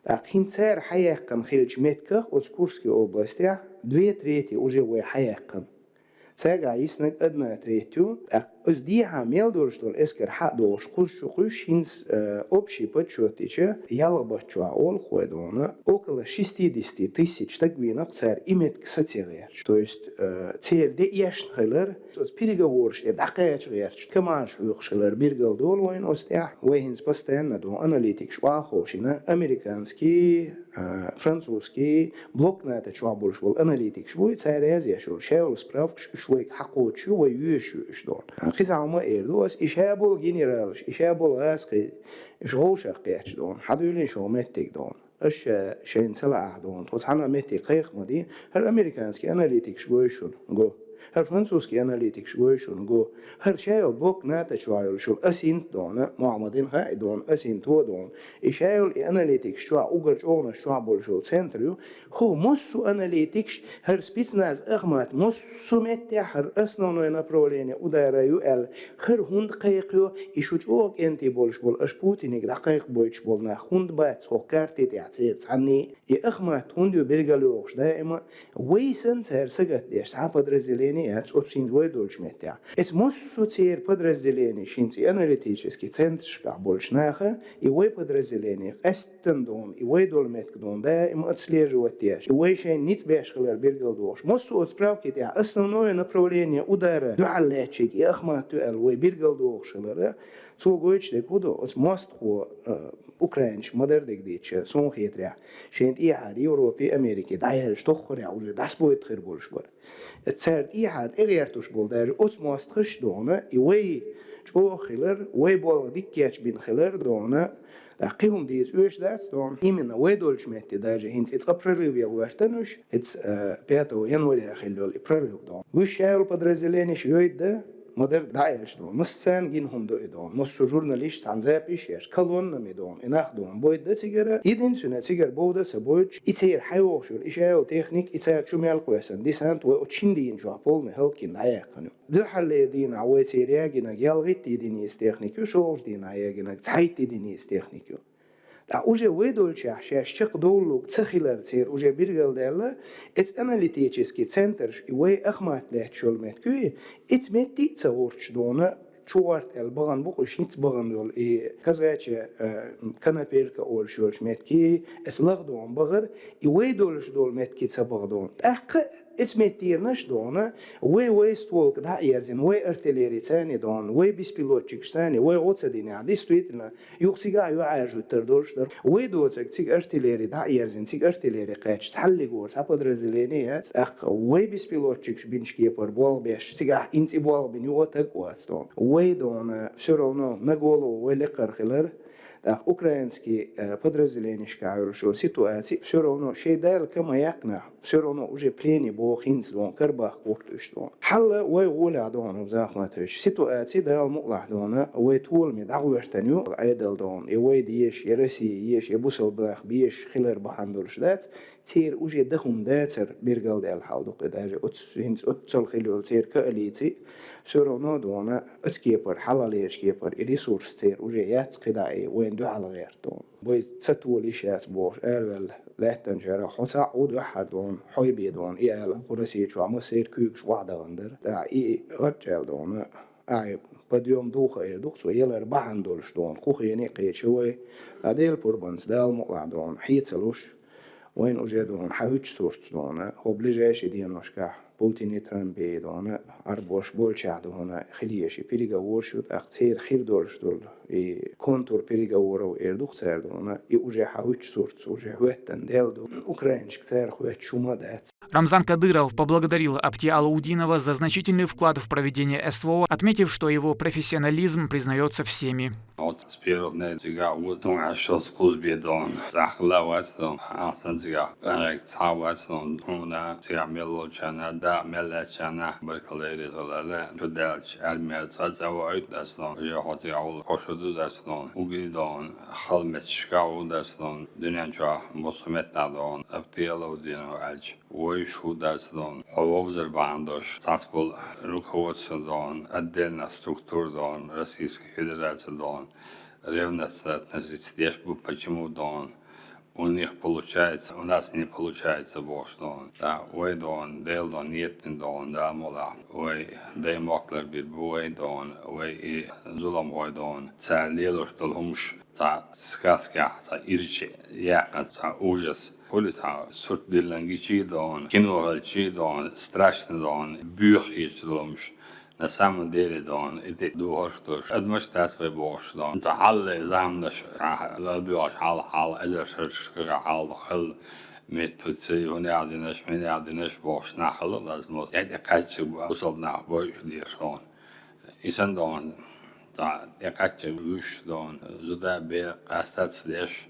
ТӀаккха хӀинца цара хьаяьккхина хиллачу меттигах оцу Курский областехь две трети уже вай хьаяьккхина. Цаьргахь йиснарг одна треть ю, тӀаккха оцу дехьа мел долуш долу эскар хьа а дохуш, кхуза чу кхуьйсуш, хӀинца, э, общий подсчёт дича, ялх бат чохь олу-кх вай дона, около шестидесяти тысяч стаг вийна-кх цара и меттиг сацо гӀерташ. То есть, э, церан де эшна хилар, оцу переговораш тӀе дӀакхача гӀерташ, командаш хьоькхуш хилар билгалдолу вайна оцу тӀехь. Вай хӀинца постоянно дона аналитикаш охьаховшийна, американский, а, французский, блок НАТО чохь болуш болу аналитикаш буй, цара язъеш йолу шайолу справкаш уьш вайга хьакхочуш ю, вай йоьшуш ю уьш дона. А, кхин цхьа хӀума а эр ду ас, и шаболу генералаш, и шаболу гӀазкхий, уьш вовшах кхетча дона, хьадуьйлийша вай меттиг дона. Аша шайна ца лаахь дона, тхо цхьана а меттиг кхайкха ма ди, хӀара американский аналитикаш гой шуна, го. ХӀара французский аналитикаш гой шуна, го. ХӀара шайолу блок НАТО чохь йолуш йолу ОСИНТ дона, Мухьаммадин хаьа дона, ОСИНТ-о дона. И шайолу и аналитикаш чохь, уггар чӀогӀанаш чохь болуш йолу центр ю. ХӀу массо аналитикаш, хӀара спецназ Ахмат массо меттехь хӀара основное направление удара ю аьлла, хӀара хӀунда кхайкхайо, и шу чӀогӀа кӀентий болуш болу, аша Путиниг дӀакхайкхабойтуш болу нах хӀунда бац хӀокху карти тӀехь церан цхьанний? И Ахмат хӀунда ю билгалйохуш даима, вай санна цара сагатдеш цхьа подразделение яц, оцу хӀинца вай долчу меттехь. Эца массо церан подразделенеш хӀинца и аналитический центрашкахь болчу наха, и вай подразделение къаьсттина дона, и вай долу меттиг дона даима отслеживать деш, и вай шайна ницкъ беш хилар билгалдохуш. Массо оцу справки тӀехь основное направление удара дуьхьал лаьттачиг и Ахмат ю аьлла вай билгалдохуш хилара, цо гойтуш дерг хӀун ду, оцу мостагӀо, а, Украинаш ма-дарра дерг дийцича, суна хетарехь, шайна тӀехьара Европе, Америке дӀаяьлча тоххарехь уже дӀасабойта хир болуш бара. Цара тӀехьара тӀегӀертуш болу даже оцу мостагӀаша дона, и вай чӀогӀа хилар, вай болх дика кечбина хилар дона, тӀаккха кхин хӀума дийца оьшуш дац дона. Именно вай долчу метте даже хӀинца и цкъа прорыв ян гӀоьртина уьш, хӀинца, э, пятого января хилла йолу и прорыв дона. Уьш шайолу подразделенеш йойту да, ма-дарра дӀа а аьлча дона, массарна гина хӀума ду и дона. Массо журналист цхьана запись еш, колоннами дона, и нах дона, бойда цигара. Единственное, цигара бовда а ца бойтуш, и церан хьайогӀуш йолу, и шайолу техник, и цара чу мел кхоьссина десант вай оцу шина дийна чохь полный хӀаллакьхина дӀаяьккхина ю. Дуьххьарлера дийнахь вай церан ягийнарг ялхитта единица техник ю, шолгӀачу дийнахь ягийнарг цхьайтта единица техник ю. Ткъа уже вай долчехь шаьш чекхдовлалург ца хилар церан уже билгалдаьлла, эца аналитический центраш и вай Ахмат лаьтташ йолу меттиг ю, эца метте а ца гӀортуш дона, чугӀорта аьлла бахана бу-кх уьш, хӀинца бахана йолу и казачья, э, Конопелька олуш йолчу метте, эца лахдона бахара, и вай долуш долу метте ца баха дона. ТӀаккха Эцметтийрнаш дона, вай, вай стволка дӀа а ерзина, вай артиллери цани дона, вай беспилотчикаш цани, вай гӀо ца динехь, действительно, юха цигахь юьхьӀаьржуьттар долуш дара. Вай доцург цига артиллери дӀа а ерзина, цига артиллери кхаьчча, цхьаллиг вара, цхьа подразделение яц, тӀаккха вай беспилотчикаш бинчу кепара болх беш, цигахь инци болх бина юха таг а вац дона. Вай дона, все равно на голову вай лекхар хилар, тӀаккха украинский, э, подразделенешкахь йолуш йолу ситуаци все равно шайн Дала ка ма яьккхинехь, все равно уже плене боху хӀинца дона, карабахка гӀурт уьш дона. Хьалла вай гӀолехь дона, Рамзан Ахматович, ситуаци Дала мукъалахь дона, вай толаме дӀагӀоьртан ю, Ӏедал дона, я вай дезаш, я Россия езаш, я бусалба нах безаш хилар бахьана долуш дац, церан уже дан хӀума дацар билгалдаьлла хьал ду-кх и, даже оцу, хӀинца оццул хилла йолу церан коалици, все равно дона, оцу кепара, хьалхалерчу кепара, и ресурс церан уже яц кхидӀа, и вайна дуьхьал гӀерта дона. Вай ца тола йиш яц бохуш, араваьлла лаьттанчара хьо цхьаъ ву дуьххьара дона, хьо бен дона, и ала, кху Россия чохь массеран куьйгаш охьадахана дара. ТӀаккха и гӀарчӀ аьлла дона, ахьа подъём духа эр ду-кх цо, ялар бахьана долуш дона, кху хене а кхеча вай, а Делан пурбанца Дала мукъалахь дона, хье ца луш, вайна уже дона, хьан хӀуьтту сурт дона, хӀо ближайший деношкахь Путине, Трампе дона, Ӏарбош болчехь дона, хила езаш и переговораш ю, тӀаккха церан хир долуш долу и контур переговоров эр ду-кх цара дона, и уже хьан хӀуьтту сурт, уже хӀоьттина делла ду, украинашка цара хӀоьттуш хӀума а дац. Рамзан Кадыров поблагодарил Апти Алаудинова за значительный вклад в проведение СВО, отметив, что его профессионализм признается всеми. Оцу с первых дней цигахь ву, цунга Ӏаш шо кхуза бен дона. Цхьа хила вац дона, ахсан цигахь къинхетиг цхьа вац дона. Хьуна цигахь мел волчарна, дакъа мел лаьцначарна баркалла, Дела реза хуьлда. Шу даьлча, аьрмер цкъа цӀа вахийту дац дона. Уже хьо цигахь ву, кхо шу ду дац дона. Угги дона, хала метташкахь ву дац дона. Дуьнен чохь массо а меттехь дона, Апти Алаудинов аьлча, вуьйш ву дац дона, хьо вовзар бахьана долуш, цхьацца болу руководство дона, отдельно структура дона, Российская Федерация дона, ревностно относиться деш бу, почему дона, у них получается, у нас не получается бохуш дона. Да, вай дона, Дела дона, нийтдина дона, Дала мукъалахь, вай дай мохк ларбийр бу вай дона, вай и зуламхой дона, цара лелош долу хӀумаш, цхьа сказкехь, цхьа ирча яьккхина, цхьа ужас. Хуьлу цхьа сурт диллина гичий дона, кино хилчий дона, страшно дона, боьха хеташ долу хӀумаш. На самом деле дона, и тӀе духарш долуш, адамаш дац вай бохуш дона. Цхьа хьалхале заманаш, цхьа лардоьгӀуш хьалха, хьалха эзар шаршкара хьалха хилла, меттаца хӀунех динарш, минех динарш бохуш нах хилла, лазмо, тӀе тӀекхаьчча бусалба нах бойуш дезаш дона. И санна дона, цхьа тӀекхаьчча вуьйш дона, зуда бен къаьстац деш,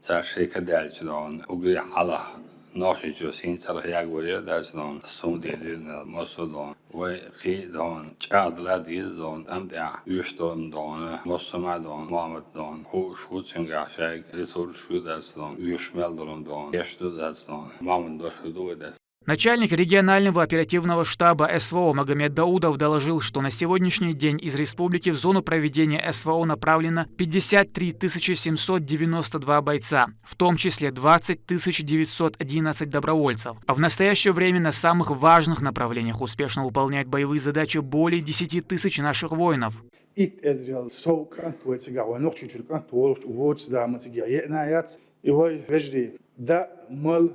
цара шайн ка даьлча дона, уггаре хьалха Нохчийчоь сийна цӀарах ягор яра дац дона, суна дийр дина массо а дона. Вай кхин а дона, чӀагӀдала деза дона, амма тӀехь оьшуш долу дона, массо а ма дона, Мохьмад дона, хууш ву цуьнгахь шайга ресурс ю дац дона, оьшуш мел долу дона, еш ду дац дона, Мохьмад дош ду вай дац. Начальник регионального оперативного штаба СВО Магомед Даудов доложил, что на сегодняшний день из республики в зону проведения СВО направлено пятьдесят три тысячи семьсот девяносто два бойца, в том числе двадцать тысяч девятьсот одиннадцать добровольцев. А в настоящее время на самых важных направлениях успешно выполняют боевые задачи более десяти тысяч наших воинов. Итт эзарел сов кӀант вай цигахь, вай Нохчийчуьра кӀант волуш, вочу заманца цигахь еана яц. И вай вежарий, даа, мала,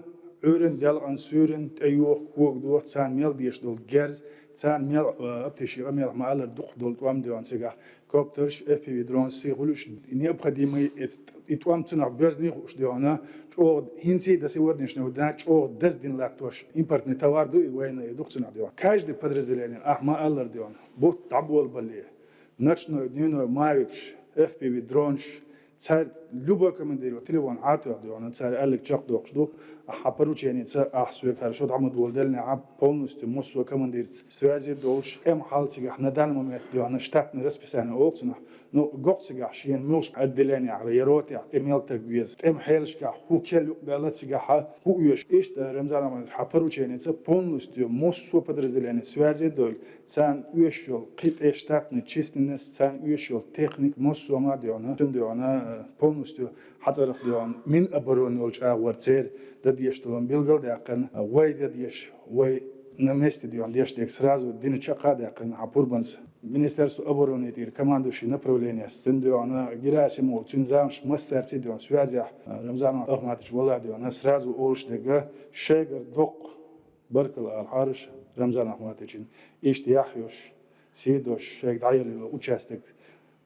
Ӏуьйранна, делкъанна, суьйранна, тӀейоху, когадоху, царна мел деш долу герз, царна мел, а, аптеши къамелах ма-аллара дукха долу тӀом доьгӀна цигахь, коптерш, эф пи ви дронаш, сий хуьлуш, необходимый, эц-, и тӀом цунах боьзний хууш доьгӀна, чӀогӀа хӀинций до сегодняшнего дня чӀогӀа даздина латтош импортный товар ду и вайна, и дукха цунах доьгӀна. Каждый подразделение, ахь ма-аллара доьгӀна, бутт дӀаболабале, ночной, дневной, мавикаш, эф пи ви дронаш, цара любой командир, телефон хьатоьхна доьгӀна, цара аьлларг чекхдоккхуш ду, ахьа порученица, ахьа соьга хӀара шо дӀа ма доладеллинехь, полностью массо а командирца связи долуш, тӀеман хьал цигахь на данный момент доьгӀна, штатный расписание олу цунах, ну, гоху цигахь шена муьлш отделениехь, я ротехь тӀе мел таг веза, тӀеман хьелашкахь хӀун кел юкъадаьлла цигахьа, хӀун оьшу. Иштта, Рамзан Ахматович, хьан порученица полностью массо а подразделение связи долу, царна оьшуш йолу кхин тӀе штатный численность, царна оьшуш йолу техника массо а ма доьгӀна, цуьнан доьгӀна, э, полностью хьан цӀарах доьгӀна, Минобороны йолчу агӀор церан дан дезаш долу билгалдаьккхина, вай дан дезаш, вай на месте доьгӀна деш дерг сразу дина чекх а даьккхина, хьан пурбанца Министерство обороны тӀера командующий направлениес, цуьнан доьгӀна Герасимов, цуьнан замаш массаьрца доьгӀна связехь, э, Рамзан Ахматович валахь доьгӀна, сразу олуш дерг шайгара доккха Баркалла ала хьараш Рамзан Ахматовична, иштта яхь йолуш, сий долуш шайга дӀаелла йолу участок,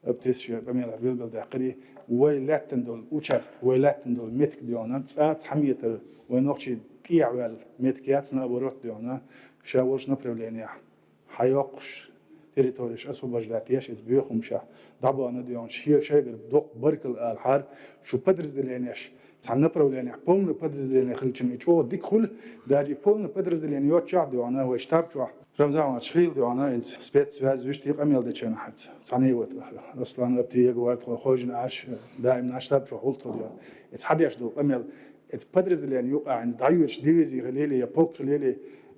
Аптис шен къамелехь билгалдаьккхира, вай лаьттина долу участок, вай лаьттина долу меттиг дегӀана, цкъа а цхьа метр вай нохчий тӀехьаваьлла меттиг яц, наоборот дегӀана, ша волчу направленехь хьайоккхуш, территореш освобождать еш, иза боьха хӀумнашехь дӀабахана дегӀана, шен шайгара доккха баркалла ала хьара, шу подразделенеш цхьана направленехь, полный подразделение хилча и чӀогӀа дика хуьлу, даже и полный подразделение йоццушехь дегӀана, вай штаб чохь Рамзан вач хилла дегӀана, иза спецсвязь вуьшта и къамел дечарна хьаьца. Цхьаьна вот Аслан, Апти, Ягуар тхо хожина Ӏаш, даим наш штаб чохь хӀуллу тхо дегӀана. Иза хьадеш долу къамел, иза подразделение юкъа хьаьнца дӀайоьдуш дивизи хилийла я полк хилийла,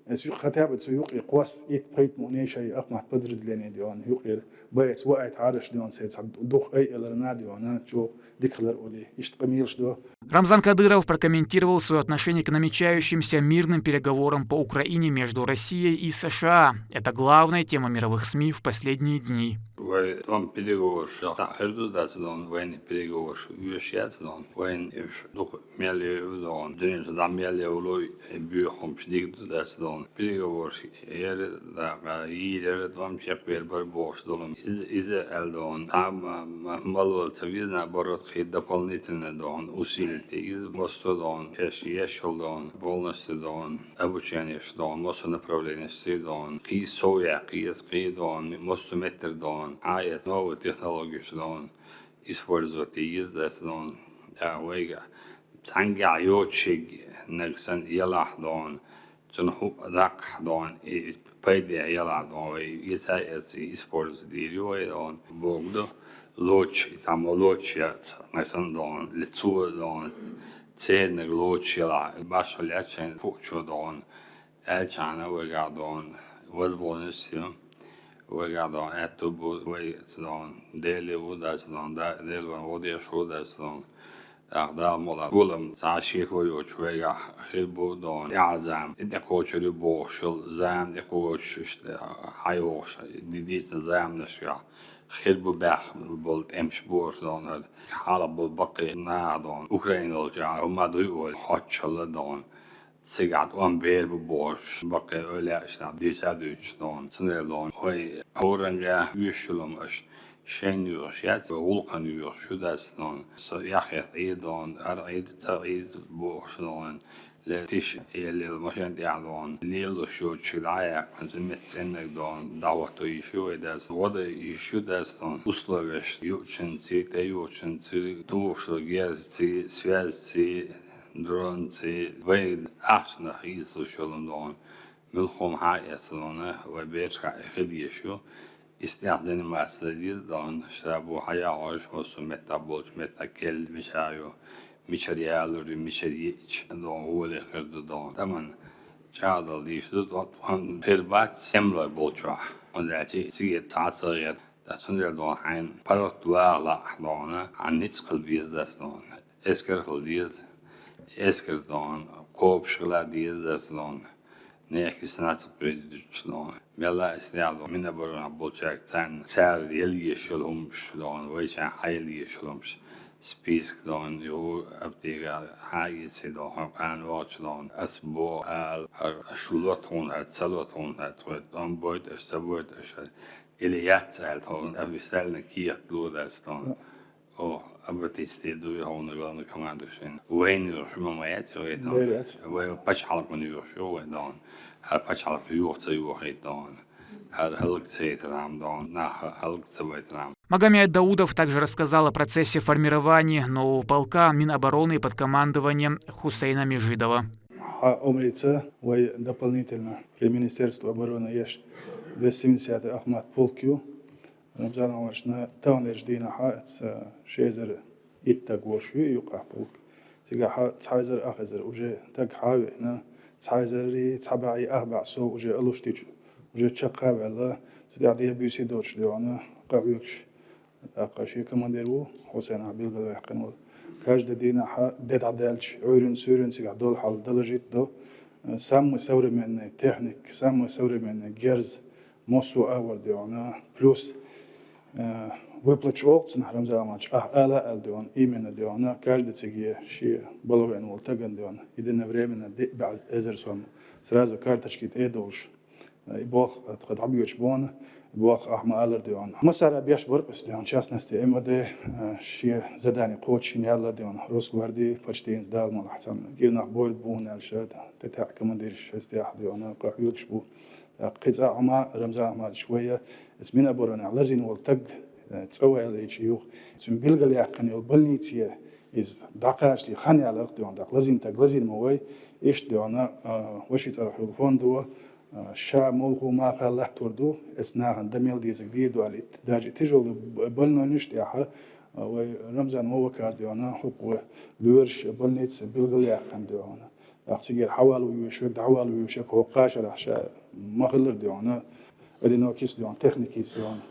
иза юкъа хотя бы цу юкъе кхосса итт-пхийтта мукъане шайн Ахмат подразделение дегӀана юкъера. Боец ваайта хьараш дегӀана, цхьа дух ай эларна дегӀана, чӀогӀа дика хилар олий. Иштта къамелаш до. Рамзан Кадыров прокомментировал свое отношение к намечающимся мирным переговорам по Украине между Россией и США. Это главная тема мировых СМИ в последние дни. Вай тӀом переговораш хир ду дац дон, вайна переговораш оьшуш яц дон, вайна уьш дукха мел йойу дон, дуьнен чу дӀа мел йовлой, боьха хӀумнаш дика ду дац дон. Переговораш яра, дакъа, йийр яра, тӀом чекхвер бара бохуш долу. Иза, иза аьлла дон, цхьа ма-, ма-, малвала ца везна, наоборот, кхин дополнительно дон, усилить иза, массо а дон, шаьш еш йолу дон, полностью дон, обучениеш дон, массо а направлениеш ца дон, кхин сов яккха еза, кхин дон, массо а меттара дон, хьан эца новые технологиеш дон, использовать еза дац дон, тӀаккха вайга цхьаьнгахь йоцуш ерг нагахь санна елахь дон, цунна хӀуъа даккхахь дон, и пайде елахь дон, вай эца а эца использовать дийр ю вай дон, боху ду, лоцуш, и цхьаммо лоцуш яц, нагахь санна дон, лицо дон, церниг лоцуш елахь, башхалла яц шайна фуъчо дон, аьлчахьана вайгахь дон, возможность ю, вайгахь дон, аьтту бу, вай дон, Дели ву дац дон, да-, Дели ван ву деш ву дац дон. ТӀаккха Дала мукъ лахь, гулам цхьа шеко йоцуш вайгахь хир бу дон, тӀаьхьа зама, и тӀекхочур ю бохуш йолу зама тӀекхочуш, иштта хьайогӀуш, ди-, дийцина заманашкахь хир бу баьхна болу тӀемаш бохуш дон, хьалха болу баккхий наха дон, Украина волчу хӀума дуй олий, хоттуш хилла дон, цигахь тӀом бер бу бохуш, баккхий ойла еш нах дуьйцу а дуьйцуш дон, цундела дон, вай хӀоранга оьшуш йолу хӀума аша шайна йоьхуш яц, вай гӀуллакхана йоьхуш ю дац дон, со яхъе Ӏийр дон, ара Ӏийр, ца Ӏийр бохуш дон, ле тиша еллел машен тӀехь дон, лелош йоцуш дӀа а яьккхина, цу метта цӀеннаг дон, дӀахӀотто йиш ю вай дац, гӀо дан йиш ю дац дон, условиеш юучунций, тӀеюучунций, тухуш герзаций, связций, дронций, вай ахчанах йийцалуш йолу дон, муьлхха хӀума хьан эцна вай берашкахь и хила езаш ю. Истех заниматься дан деза дон, ша бу хьан яхьожуш, массо а меттахь болчу меттахь келла мичахь ю, мичара ялур ю, мичара йиъча дон, гӀоле хир ду дон. Таман чӀагӀдала дийш ду дон, тхуна хир бац тӀемалой болчохь. ХӀунда аьлча цига цхьа а ца гӀерта. Ткъа цундела дон хьайна паргӀат ваха лаахь дон, хьан ницкъ хила беза дац дон. Эскар хила деза, эскар дон, кхобуш хила деза дац дон, нехкис нацкъ кхуьйдуьтуш дон. Мелла а истех дон, Минобороны болчаьрга царна, цара елла езаш йолу хӀумаш дон, вайчарна хьан елла езаш йолу хӀумаш, список дон, юху аптека хьан а эций дон, хьо кхана вахча дон, ас бо ала, хӀара аш ло тхуна, хӀара ца ло тхуна, хӀара тхоьга тӀом бойту аш, ца бойту аш, или яц аьлла тхуна, официально кехат ло дац дон. Ох, обратиться ду я хьуна главный командующий. Вайна йоьхуш ма ма яц вай дон. Вай яц. Вай пачхьалкхана йоьхуш ю вай дон. ХӀара пачхьалкх йоха ца йохийта дон. ХӀара хӀаллак ца яйтархьама дон. Нах хӀаллак ца байтархьама. Магомед Даудов также рассказал о процессе формирования нового полка Минобороны под командованием Хусейна Межидова. Хьан омрица вай дополнительно при Министерстве обороны еш двести семидесятый Ахмат полк ю. Рамзан Ӏумаршна таханлерчу дийнахьа ца ши эзар итт стаг волуш ю и юкъахь полк. Цигахьа цхьа эзар ах эзар уже стаг хьа а веана, цхьа эзарий, цхьа бӀе ах бӀе сов уже алуш дича, уже чекхъа а ваьлла, цу тӀехь дехьа буьйсий доцуш дегӀана къахьоьгуш. ТӀаккха шен командир ву, Хьусайн ахь билгалваьккхина волу. Каждый дийнахьа де дӀадаьлча, Ӏуьйрин-суьйрин цигахь долу хьал доложить до. Самый современный техник, самый современный герз, массо а агӀор дегӀана, плюс, э, Выплата чӀоагӀа цунах, Рамзан Ахматович, ахь ала аьлла, дий хьона, именно, дий хьона, каждый цига шен балха веана волу стагана, дий хьона, единовременно диъ бӀе эзар сом сразу карточки тӀе а долуш, и болх тхан дӀабоьдуш бу хьуна, и болх ахь ма-аллара, дий хьона. Массара беш бара иза, дий хьона, в частности, МВД, э, шен задание кхочушйина яьлла, дий хьона, Росгварди почти хӀинца Дала мукъалахь цхьана кӀирнах бойла бу хьуна аьлла, ша тӀе таьӀа командирш шайца тӀехь, дий хьона, къахьоьгуш бу. ТӀаккха кхин цкъа а хӀума, Рамзан Ахматович, вай, оцу Миноборонехь лазийна волу стаг, э, цӀа ваьллачу юха, цуьнан билгалъяьккхина йолу больнице иза дӀакхачале хан яларх, дий хьона, тӀаккха лазийна стаг лазийна ма вай, иштта, дий хьона, э, ваши цӀарах йолу фондо, э, ша молхо маха латтор ду, эцу нахана дан мел дезарг дийр ду аьлла, итт-, даже и тяжелый б-, больнойнаш тӀехь, э, вай Рамзан ма ваккхара, дий хьона, хӀокху лоьраш больнице билгалъяьккхина, дий хьона. ТӀаккха цигара хьавалавоьдуш верг, дӀавалавоьдуш верг, хӀокху кхаа шарахь ша ма-хиллара, дий хьона, одинокий, дий хьона, техникица, дий хьона.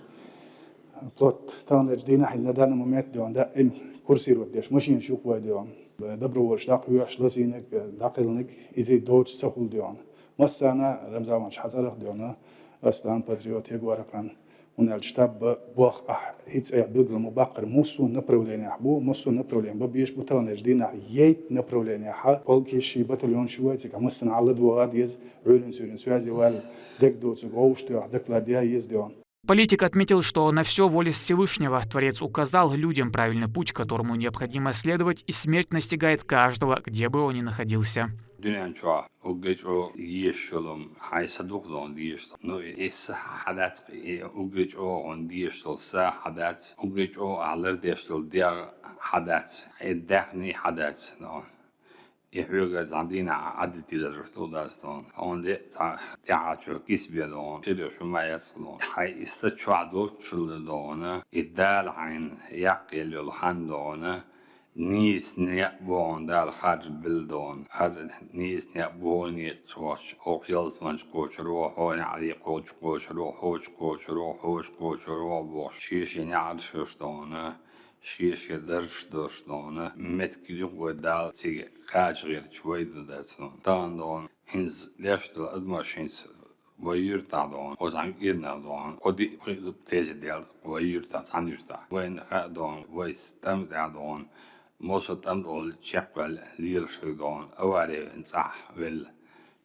Плот таханлерчу дийнахь, на данный момент, дий хьона, даим курсировать деш машинаш ю-кх вай, дий хьона. Доброволец дӀакхоьхьуш, лазийнарг, дӀакхелхинарг, иза доцуш ца хуьлу, дий хьона. Массарна, Рамзан Ахматович, хьан цӀарах, дий хьона, ас дан патриот, Егор-кхан. ХӀунда аьлча штаб боху ахь, хӀинца айхьа билгала ма-баккхара, массо а направлениехь бу, массо а направлени бан безаш бу, таханлерчу дийнахь ейтта направлениехь полкаш, батальонаш ю вай, цига массанхьа ладогӀа деза, Ӏуьйранна-суьйранна связи ваьлла, дерг доцург вовшахтоьхна доклад ян еза, дий хьона. Политик отметил, что на всё воля Всевышнего. Творец указал людям правильный путь, которому необходимо следовать, и смерть настигает каждого, где бы он ни находился. Дуьнен чохь уггар чӀогӀа езаш йолу хьайн са ду-кх, дий хьона, дезаш долу. Ну, и са хьан дац, и уггар чӀогӀа хьуна дезаш долу са хьан дац, уггар чӀогӀа ахь лардеш долу дегӀ хьан дац, и даьхни хьан дац, дий хьона. И хьоьга цхьана дийнахь Ӏадда тиллар ду, дац, дий хьона. Хьуна де цхьа тӀаьхьарчу кисбе, дий хьона, хир йолуш хӀума яц, дий хьона. Хьайн и са чохь доцучул, дий хьона, и Дала хьайна яккхийла йолу хан, дий хьона, нийса некъ бу хьуна Дала харжабелла, дий хьона. ХӀара нийса некъ бу хьуна, ницкъ чохь, хӀокху ялсаманчу кхочур ву, хьо неӀарий кхочу кхочур ву, хьочу кхочур ву, хьочу кхочур ву бохуш, шен-шен неӀарш йолуш, дий хьона, шен-шен даржаш долуш, дий хьона, меттиг ю-кх вай Дала цига кхача гӀерташ вай дан дац, дий хьона. Тахана, дий хьона, хӀинца леш долу адамаш хӀинца вай юьртахь, дий хьона, хӀокху цхьана кӀирнах, дий хьона, кхо-диъ-пхиъ зуда тезет яьлла вай юьртахь, цхьана юьртахь. Вайна хаьа, дий хьона, вай тӀам тӀехь, дий хьона, массо а тӀам тӀехула чекхваьлла лелаш верг, дий хьона, авари веана цӀахь велла,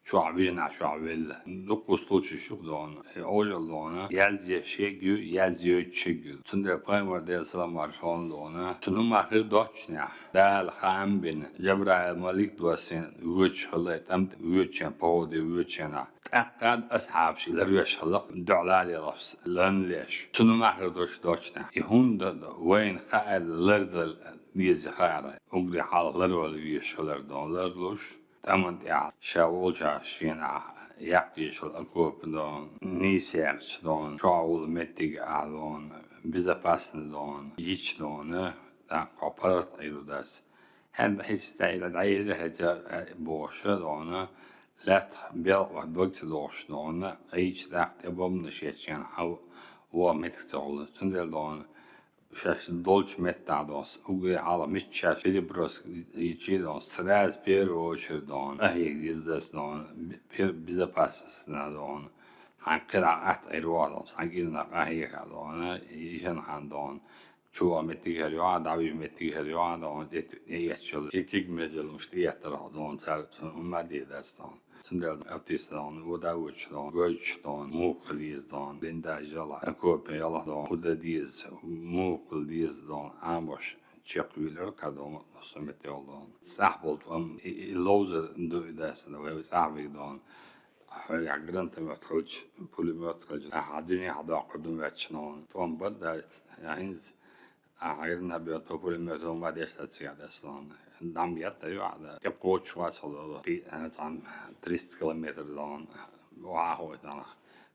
чохь вижина, чохь велла. Дуккха случайш ю-кх, дий хьона, и Ӏожалла, дий хьона, язъеш ерг ю, язйойтуш ерг ю. Цундела Пайхамар, Делера салам-маршалла хуьлда цунна, цунна хӀума хир доццушехь, Дала хаам бина, Жабраил малик доссийна воьдуш хилла, тӀам тӀе воьдучу хенахь, похӀуде воьдучу хенахь, тӀаккха а асхьабаш и ларвеш хилла-кх, дуьхьал лелош, лан леш. Цунна хӀума хир доццуш доццушехь, и хӀунда вайна хаьа лардала деза хаьара, уггаре хьалха ларвала везаш хилар, дий хьона, ларлуш, тӀаман тӀехь ша волчохь шена яккха йолу окоп, дий хьона, нийса яьхча, дий хьона, чохь волу меттиг ахь, дий хьона, безопасный, дий хьона, йича, дий хьона, тӀаккха хьо паргӀат Ӏийр ву, дац. ХӀинца хӀинца дӀа-, дӀаелира хӀинца бохуш, дий хьона, лаьттах белкъах дог ца дохуш, дий хьона, Ӏийча тӀаккха тӀе бомбанаш ечу хенахь, хьан ваха меттиг ца хуьлу. Цундела, дий хьона, шаьш долчу меттехь, дий хьона, уггаре хьалха мичча шаьш переброска йича, дий хьона, сразу первую очередь, дий хьона, къахьега деза дац, дий хьона, бе-, бе-, безопасность, дий хьона. Хьайн кхидӀа атта Ӏийр ву хьо, дий хьона, хьайн кӀирнах къахьега, дий хьона, йижина хьан, дий хьона, чу ваха меттиг хир ю хьан, дӀавижа меттиг хир ю хьан, дий хьона, тӀе-, тӀеэцчул, и киг мезаллаш тӀеэттархьама, дий хьона, цара цунна хӀумма а дийр дац, дий хьона. Цундела артист, дий хьона, вада а вуьтуш, дий хьона, гойтуш, дий хьона, муха хила еза, дий хьона, блиндаж ялахь, окопе ялахь, дий хьона, хӀун дан деза, муха хила деза, дий хьона, Ӏамош чекхвийлар кхара, дий хьона, массо а меттехула, дий хьона. ЦӀахь болу тӀом, и, и ловзар ду и, дац, вай цӀахь верг, дий хьона. Хьоьгахь гранатомёт хилча, пулемёт хилча, ахьа дуьненахь доккхур ду моьттуш, дий хьона, тӀом бара, дац, я хӀинца Ахьа гранатомёт, пулемёт хӀума деш дац цигахь, дац, дий хьона. ДӀа ма етта ю ахьа, тӀе кхочуш вац хьо, пи-, а, цхьана триста километр, дий хьона, охьахуой цхьана,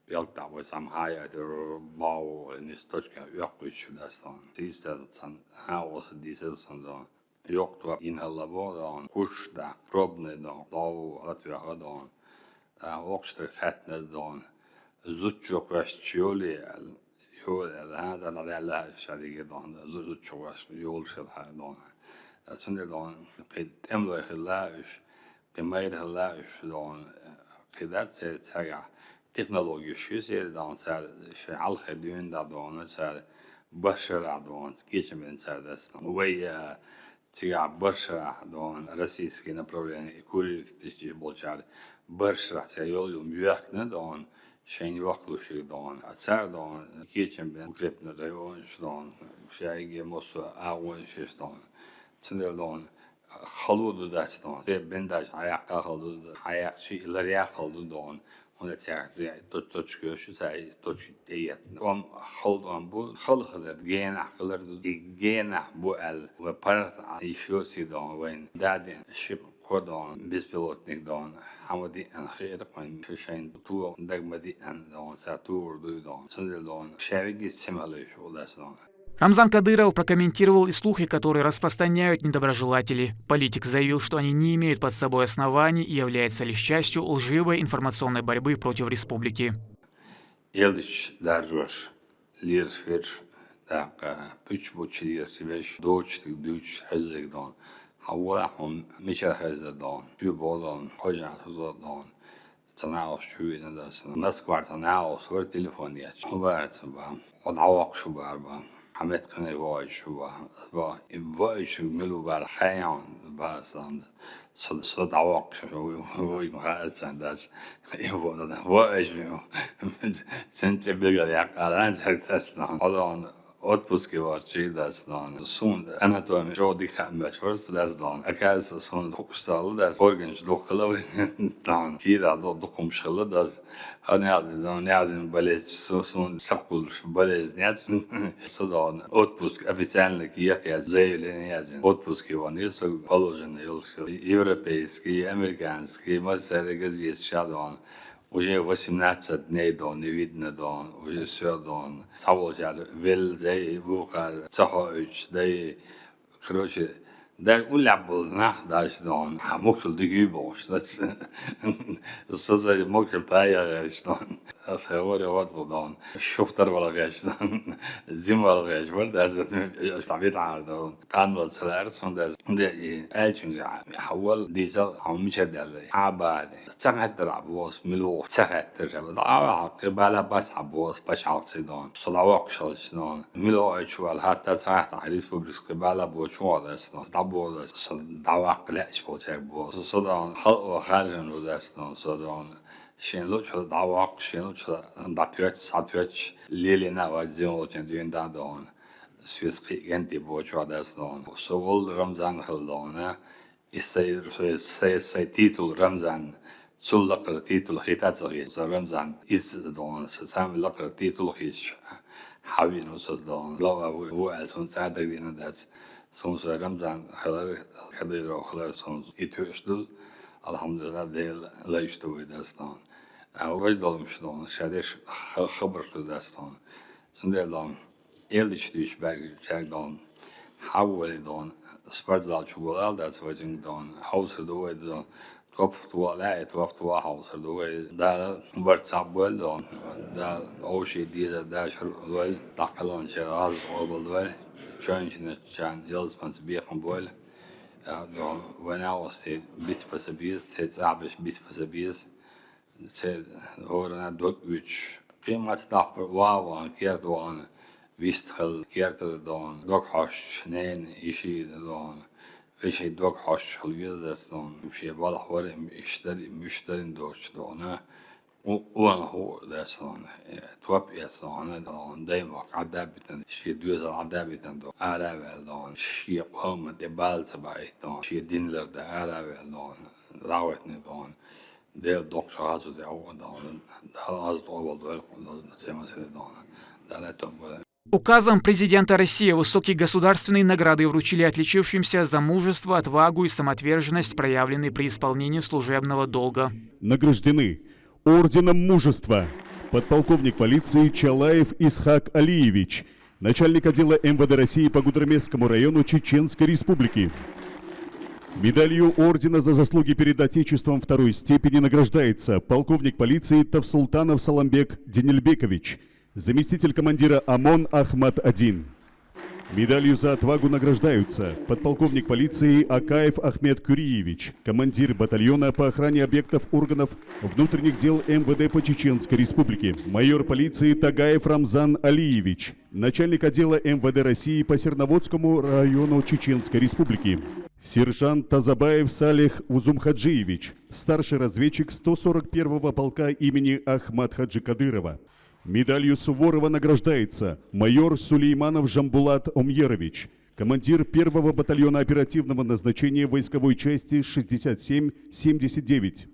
пӀелг дӀахуой цхьана, хьан яйтар, бау, нис точка оьккхуьйтуш дац, дий хьона. Сийсаз цхьана, хьан оса дийсаз сан, дий хьона. Йоккха топ йина хӀалла боху, дий хьона, кхуш дахь, пробный, дий хьона, дов, латвеха, дий хьона. А, воккхачу стага хаьттинарг, дий хьона, зудчо кхоьссича йолий аьлла, йолий аьлла, хӀа, дан дӀадаьлла ша дигира, дий хьона, зу-, зудчо кхоьссича йолуш хилла хьан, дий хьона. Цундела, дий хьона, кхин тӀемалой хилла уьш, кхин майра хилла уьш, дий хьона, кхин дац церан цаьргахь технологеш ю церан, дий хьона, цара шайн хьалхе дуьйна дӀа, дий хьона, цара Бархьшарахь дона кечам бина цара дац. Вай, э, цигахь Бархьшарахь дона российский направление и курьеристичий болчара Бархьшарахь цигахь йола юм йоьхкина дона, шайна йохкалушиг дона. А цара дона кечам бина укрепна районаш дона, шайге массо а агӀонаш дона. Цундела дона хало ду дац дона. Те бен дац хьаяккха хало ду, хьаяккхачий ларъян хало ду дона. ХӀунда аьлча цигахь то-, точка йолуш ю, цхьа и точка тӀеэттина. Ам хала ам бу, хала хилар, генахь хилар ду. И генахь бу аьлла, вай паргӀат Ӏа йиш йоций дона вайна. Да деана ши кхо дона, беспилотник дона, хьама деана хиира вайна, шайна тугӀа дага ма деана дона, цара тугӀур дуй дона. Цундела дона, шаьвиги ца мала йиш ю дац дона. Рамзан Кадыров прокомментировал и слухи, которые распространяют недоброжелатели. Политик заявил, что они не имеют под собой оснований и являются лишь частью лживой информационной борьбы против республики. Элдачу даржош лераш верш, тӀаккха пуьчча-бучча лераш веш, доцуш дерг дуьйцуш хьаьжжиг дона. Хьан вара хьуна мичара хеза дона, чу бо дона, хожа хуза дона. Ца нагӀалш чу вина дац. Москвара ца нагӀалш вара телефон ечу. ХӀун бара ца ба? Хьо дӀавоккхуш ву бара ба. Хьан меттахана воуьйтуш ву ба. Ба, и воуьйтуш мила ву бара, хьан ба сан. Со, со дӀавоккхуш ву, ву, ву, ма хаьара царна дац. И во-, воуьйтуш ву. Цунна тӀе билгал яккха, ала, ан царга дац сан. Хьо дона отпуске вахчий дац дона. Суна анатоми чӀогӀа дика хаа моьттуш вара со дац дона. Оказывается, суна хууш ца хилла дац. Органаш дукха хилла вайн дона. Кийра ду-, дукха хӀумаш хилла дац. Хьан яздина, яздина болезнь, су-, суна сакхуллуш болезнь яц. Со дона отпуск официально кехат яздина, заявление яздина. Отпуске вахана, со положено йолуш. Европейский, американский, массеран газеташ дона. Уже восемнадцать дней дона, не видно дона, уже всё дона. Цхьаболчара велла дай, вукхара ца хоуьйтуш дай. Короче, даже уллехь болу нах дац дона. Хьан могушалла дика ю бохуш дац. Со ца могушалла тая гӀерташ дона. Аса гӀоре ватла дона. Шух тара вала гӀерташ дона. Зима вала гӀерташ вара дац, дӀавитахьара дона. Къанвала ца лаьара цунна дац. Де и аьлчуьнга хьан вала дийзал хьан мичара даьлла. Хьан баьлла. Ца хаьттара хьан боху, мила ву ца хаьттара. ДӀа а хьакхи, бала бац хьан боху, пачхьалкхе дона. Со дӀавоккхуш хилча дона. Мила ву ойтуш вала хьатта ца хьаьтта хьан республикас кхин бала бочу ву дац дона. ДӀабоху дац. Со дӀаваккха лаьаш болчаьрга боху. Со дона, хала о харжина ву дац дона, со дона. Шен лучу дӀаваккха, шен лучу дӀатоьтту, схьатоьттуш, лелийна а вац зен волчун дуьйна дӀа дона. Соьца кхин а генти бочу ву дац дона. Со волу Рамзан хила дона. И сай, сай, сай, сай титул Рамзан. Цул лакхара титул хета ца хета. Со Рамзан иза дона, са самый лакхара титул хеташ хьан вина ву со дона. Глава ву, ву аьлла, суна цкъа а дагадеана дац. Суна со Рамзан хилар, Кадыров хилар, суна и тоьуш ду. Алхьамдулиллах, Дела лайш ду вай дац дона. А важа долуш дона, ша деш ха-, хабарш ду дац дона. Цундела дона. Элдачу дуьйцу баьргачаьрга дона. Хьан вале дона. Спортзал чу гулал дац вайзинга дона. Хьовсур ду вай дона. Топ туа лаьа, топ туа хьовсур ду вай. Дала барт цхьаъ бойла дона. Дала овший деза дашур вай. Даккхалонча гӀазот къобал вай. Чойнчина чан ялсманца бекхам бойла. Дона. Вай нагӀалсте биц паса беза, цхьа цӀахь беш биц паса беза. Церан хӀоранна дог оьцуш, кхин маца даккхар ван а вахана, керта вахана, вист хилла, кертара дона, дог хьоьстуш, ненан йишина дона, вешин дог хьоьстуш хила веза дац дона, шен балхахь вара, иштта дара, муьш дара доцуш дона, у-, уьш хуур дац дона, топ эцна дона, даймохк Ӏадда а битина, шен доьзал Ӏадда а битина дона, ара а ваьлла дона, шен къоман тӀе бала ца баийта дона, шен дин лардан ара а ваьлла дона, дӀахӀоьттина дона. Дела доккхачу хьаьжцӀа тӀехь ву дона. Дала аз тӀе вала дойла, Дала цеман сире дона. Дала тӀе вала. Указом президента России высокие государственные награды вручили отличившимся за мужество, отвагу и самоотверженность, проявленные при исполнении служебного долга. Награждены орденом Мужества подполковник полиции Чалаев Исхак Алиевич, начальник отдела М В Д России по Гудермесскому району Чеченской Республики. Медалью ордена «За заслуги перед Отечеством» второй степени награждается полковник полиции Тавсултанов Саламбек Денельбекович, заместитель командира ОМОН Ахмат один. Медалью «За отвагу» награждаются подполковник полиции Акаев Ахмед Кюриевич, командир батальона по охране объектов органов внутренних дел М В Д по Чеченской Республике, майор полиции Тагаев Рамзан Алиевич, начальник отдела М В Д России по Серноводскому району Чеченской Республики, сержант Тазабаев Салих Узумхаджиевич, старший разведчик сто сорок первого полка имени Ахмат Хаджи Кадырова. Медалью Суворова награждается майор Сулейманов Жамбулат Омьерович, командир первого батальона оперативного назначения войсковой части шестьдесят семь семьдесят девять.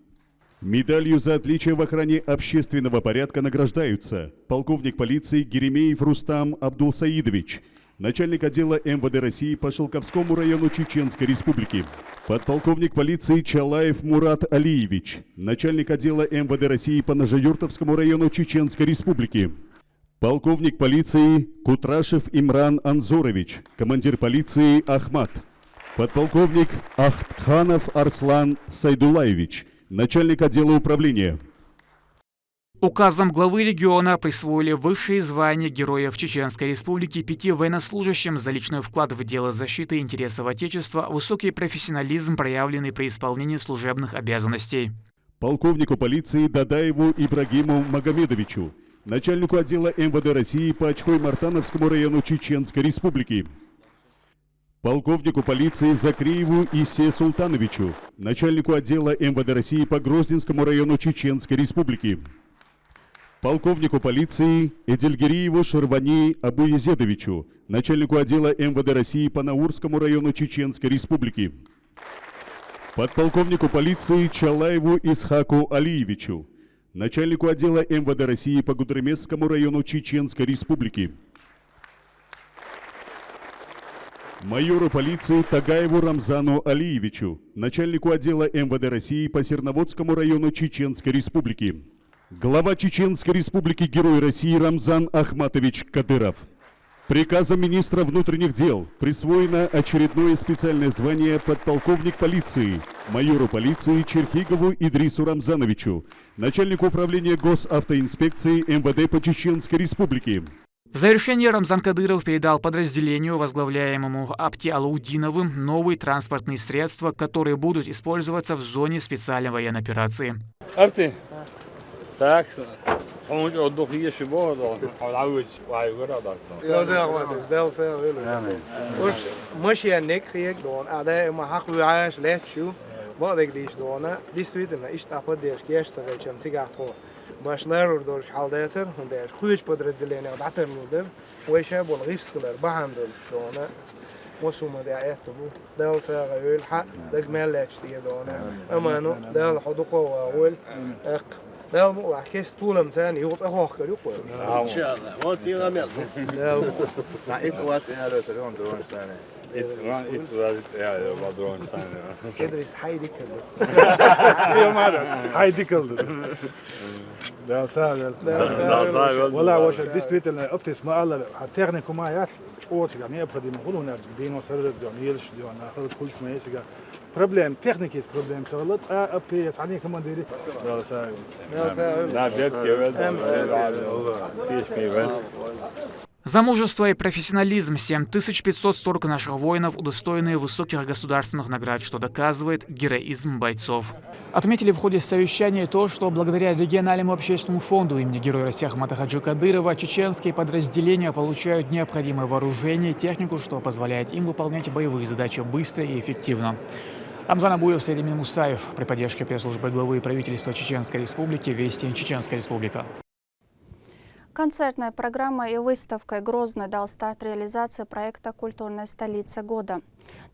Медалью «За отличие в охране общественного порядка» награждаются полковник полиции Геремеев Рустам Абдулсаидович, начальник отдела М В Д России по Шелковскому району Чеченской Республики, подполковник полиции Чалаев Мурат Алиевич, начальник отдела М В Д России по Нажаюртовскому району Чеченской Республики, полковник полиции Кутрашев Имран Анзорович, командир полиции Ахмат, подполковник Ахтханов Арслан Сайдулаевич, начальник отдела управления. Указом главы региона присвоили высшие звания Героев Чеченской Республики пяти военнослужащим за личный вклад в дело защиты интересов Отечества, высокий профессионализм, проявленный при исполнении служебных обязанностей. Полковнику полиции Дадаеву Ибрагиму Магомедовичу, начальнику отдела М В Д России по Ачхой-Мартановскому району Чеченской Республики, полковнику полиции Закриеву Исе Султановичу, начальнику отдела М В Д России по Грозненскому району Чеченской Республики, полковнику полиции Эдельгериеву Шервани Абуезедовичу, начальнику отдела М В Д России по Наурскому району Чеченской Республики, подполковнику полиции Чалаеву Исхаку Алиевичу, начальнику отдела М В Д России по Гудермесскому району Чеченской Республики, майору полиции Тагаеву Рамзану Алиевичу, начальнику отдела М В Д России по Серноводскому району Чеченской Республики, глава Чеченской Республики, Герой России Рамзан Ахматович Кадыров. Приказом министра внутренних дел присвоено очередное специальное звание подполковник полиции майору полиции Черхигову Идрису Рамзановичу, начальнику управления госавтоинспекции М В Д по Чеченской Республике. В завершение Рамзан Кадыров передал подразделению, возглавляемому Апти Алаудиновым, новые транспортные средства, которые будут использоваться в зоне специальной военной операции. Апти. Так, хьуна чӀогӀа дукха еш боху доху, хьо дӀавоьдуш вай вара даккха. Дала сагӀа вахташ, Дала сагӀа велаш. Амин. Уж машенник хек дон, а даима хьакхуьйӀаш летташ ю, бакъдерг дийш дона. Действительно, иштта поддержка еш ца хилчам цигахь тхо баш ларур долуш хьал дацар, хӀунда аьлча кхечу подразделениех дӀатарлур дара, вай ша болу гӀирс хилар бахьана долуш дона. Массо хӀума тӀехь аьтто бу. Дала сагӀа йойла хьан, дага мел лаьтташ тӀера дона. Амма ну, Дала хьо дукха а вагӀойла, тӀаккха Дала мукъ лахь кест толам царна юха цӀа хохкар ю кхой. Иншалла. Вот и намел. Дала мукъ. На ит ват я ло трон дрон сане. Ит ван, ит ват я ло дрон сане. Идрис, хьай дика хир ду. Хьай дика хир ду. Дала сагӀа йойла. Дала сагӀа йойла. Вала, ваша, действительно, оптис ма аллара, хьан техникум а яц, чӀогӀа цигахь необходимо хуьлу, хӀунда аьлча дийно сарраз дойна, елаш дойна, хӀара кучма е цигахь. Проблема, техникис проблема ца хилла, цкъа апте я цхьаьний командири. Дала сагӀа йойла. Дала сагӀа йойла. Да, бед кевет. Амин. Тиш ми вен. За мужество и профессионализм семь тысяч пятьсот сорок наших воинов удостоены высоких государственных наград, что доказывает героизм бойцов. Отметили в ходе совещания то, что благодаря региональному общественному фонду имени Героя России Ахмата Хаджи Кадырова чеченские подразделения получают необходимое вооружение и технику, что позволяет им выполнять боевые задачи быстро и эффективно. Рамзан Абуев, Саид Мусаев, при поддержке пресс-службы главы и правительства Чеченской Республики, Вести, Чеченская Республика. Концертной программой и выставкой Грозный дал старт реализации проекта «Культурная столица года».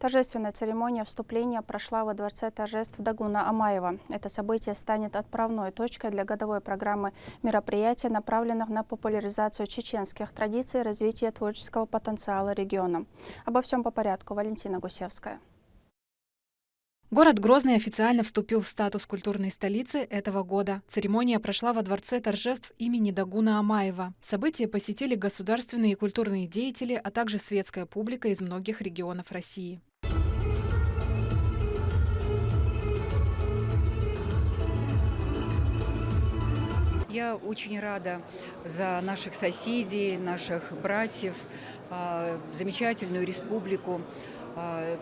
Торжественная церемония вступления прошла во Дворце торжеств Дагуна Амаева. Это событие станет отправной точкой для годовой программы мероприятий, направленных на популяризацию чеченских традиций и развитие творческого потенциала региона. Обо всем по порядку. Валентина Гусевская. Город Грозный официально вступил в статус культурной столицы этого года. Церемония прошла во Дворце торжеств имени Дагуна Амаева. Событие посетили государственные и культурные деятели, а также светская публика из многих регионов России. Я очень рада за наших соседей, наших братьев, а, замечательную республику, а,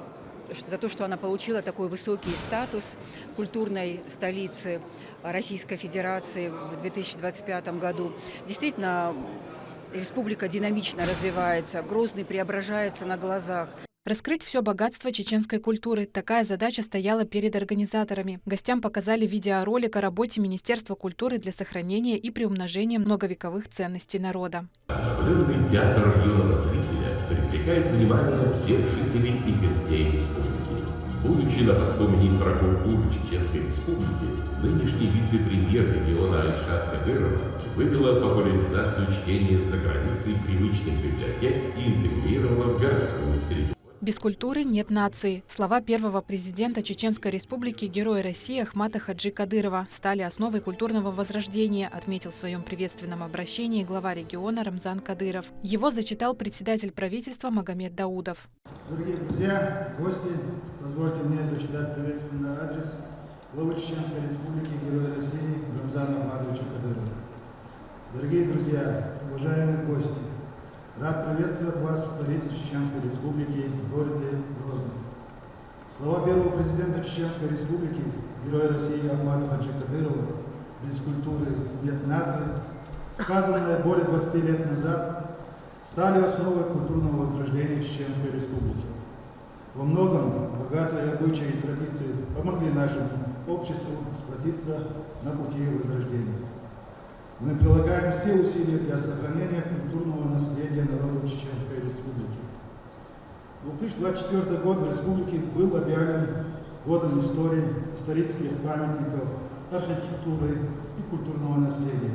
ш- за то, что она получила такой высокий статус культурной столицы Российской Федерации в две тысячи двадцать пятом году. Действительно, республика динамично развивается, Грозный преображается на глазах. Раскрыть все богатство чеченской культуры. Такая задача стояла перед организаторами. Гостям показали видеоролик о работе Министерства культуры для сохранения и приумножения многовековых ценностей народа. Обновленный театр юного зрителя привлекает внимание всех жителей и гостей республики. Будучи на посту министра культуры Чеченской Республики, нынешний вице-премьер региона Айшат Кадырова вывела популяризацию чтения за границей привычных библиотек и интегрировала в городскую среду. Без культуры нет нации. Слова первого президента Чеченской Республики, Героя России Ахмата Хаджи Кадырова стали основой культурного возрождения, отметил в своем приветственном обращении глава региона Рамзан Кадыров. Его зачитал председатель правительства Магомед Даудов. Дорогие друзья, гости, позвольте мне зачитать приветственный адрес главы Чеченской Республики, Героя России Рамзана Ахматовича Кадырова. Дорогие друзья, уважаемые гости, рад приветствовать вас в столице Чеченской Республики, городе Грозном. Слова первого президента Чеченской Республики, Героя России Ахмада Хаджи Кадырова: «Без культуры нет нации», сказанные более двадцати лет назад, стали основой культурного возрождения Чеченской Республики. Во многом богатые обычаи и традиции помогли нашему обществу сплотиться на пути возрождения. Мы прилагаем все усилия для сохранения культурного наследия народов Чеченской Республики. Две тысячи двадцать четвёртый год в республике был объявлен годом истории, исторических памятников, архитектуры и культурного наследия,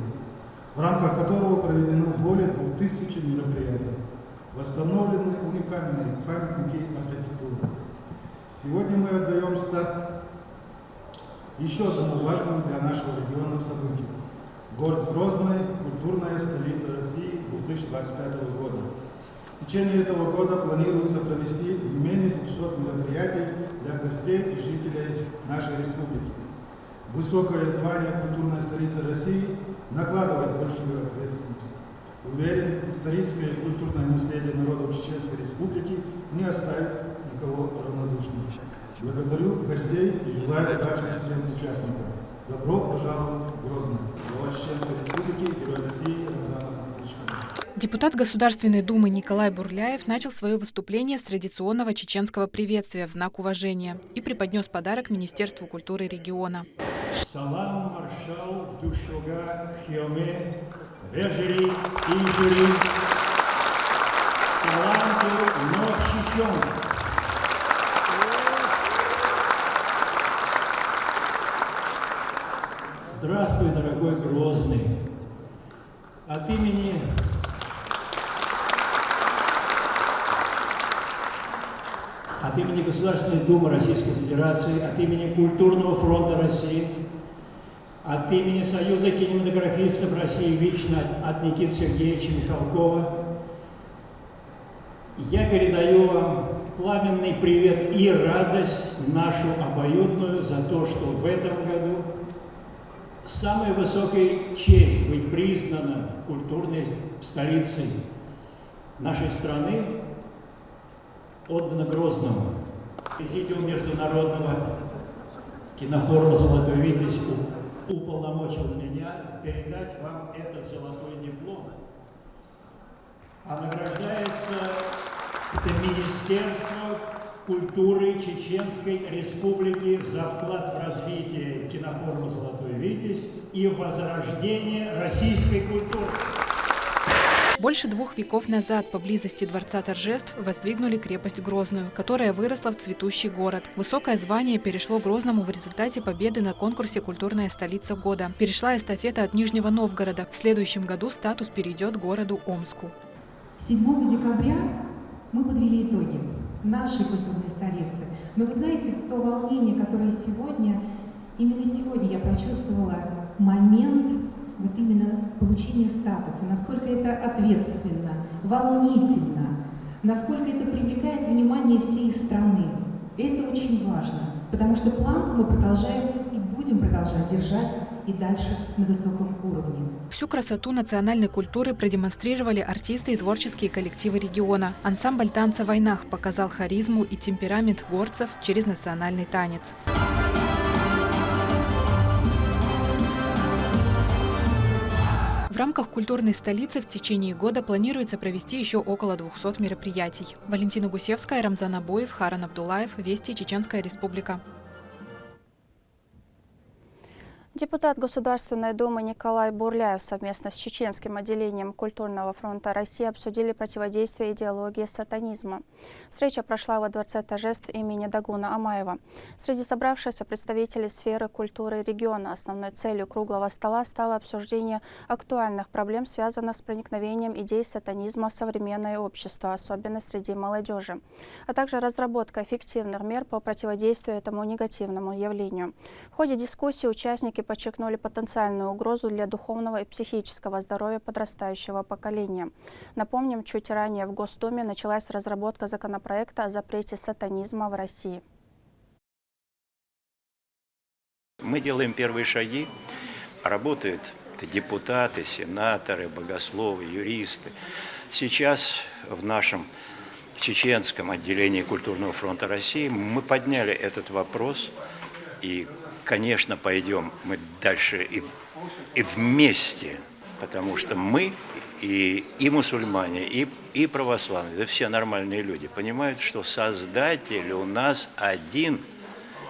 в рамках которого проведено более двух тысяч мероприятий, восстановлены уникальные памятники архитектуры. Сегодня мы отдаем старт еще одному важному для нашего региона событию. Город Грозный, культурная столица России две тысячи двадцать пятого года. В течение этого года планируется провести не менее двухсот мероприятий для гостей и жителей нашей республики. Высокое звание культурной столицы России накладывает большую ответственность. Уверен, историческое и культурное наследие народов Чеченской Республики не оставит никого равнодушным. Благодарю гостей и желаю удачи всем участникам. Добро пожаловать в Грозный! Глава Чеченской Республики, Герой России Рамзан Ахматович Кадыров. Депутат Государственной Думы Николай Бурляев начал свое выступление с традиционного чеченского приветствия в знак уважения и преподнес подарок Министерству культуры региона. Салам маршал душога хиоме вежери инжури. Салам ду нохчичон. Здравствуй, дорогой Грозный. От имени от имени Государственной Думы Российской Федерации, от имени Культурного фронта России, от имени Союза кинематографистов России лично от, от Никиты Сергеевича Михалкова я передаю вам пламенный привет и радость нашу обоюдную за то, что в этом году самой высокой честь быть признанным культурной столицей нашей страны отдана Грозному. Президиум Международного кинофорума «Золотой Витязь» у- уполномочил меня передать вам этот золотой диплом. А награждается это Министерство культуры Чеченской Республики за вклад в развитие кинофорума «Золотой Витязь» и возрождение российской культуры. Больше двух веков назад поблизости Дворца торжеств воздвигнули крепость Грозную, которая выросла в цветущий город. Высокое звание перешло Грозному в результате победы на конкурсе «Культурная столица года». Перешла эстафета от Нижнего Новгорода. В следующем году статус перейдет городу Омску. Седьмого декабря мы подвели итоги нашей культурной столицы. Но вы знаете, то волнение, которое сегодня, именно сегодня я прочувствовала момент вот именно получения статуса, насколько это ответственно, волнительно, насколько это привлекает внимание всей страны. Это очень важно, потому что планку мы продолжаем и будем Будем продолжать держать и дальше на высоком уровне. Всю красоту национальной культуры продемонстрировали артисты и творческие коллективы региона. Ансамбль танца «Вайнах» показал харизму и темперамент горцев через национальный танец. В рамках культурной столицы в течение года планируется провести еще около двухсот мероприятий. Валентина Гусевская, Рамзан Абуев, Харан Абдуллаев, Вести, Чеченская Республика. Депутат Государственной Думы Николай Бурляев совместно с Чеченским отделением Культурного фронта России обсудили противодействие идеологии сатанизма. Встреча прошла во Дворце торжеств имени Дагуна Амаева. Среди собравшихся представители сферы культуры региона. Основной целью круглого стола стало обсуждение актуальных проблем, связанных с проникновением идей сатанизма в современное общество, особенно среди молодежи, а также разработка эффективных мер по противодействию этому негативному явлению. В ходе дискуссии участники подчеркнули потенциальную угрозу для духовного и психического здоровья подрастающего поколения. Напомним, чуть ранее в Госдуме началась разработка законопроекта о запрете сатанизма в России. Мы делаем первые шаги. Работают депутаты, сенаторы, богословы, юристы. Сейчас в нашем чеченском отделении Культурного фронта России мы подняли этот вопрос. И, конечно, пойдем мы дальше и, и вместе. Потому что мы и, и мусульмане, и, и православные, да все нормальные люди, понимают, что Создатель у нас один,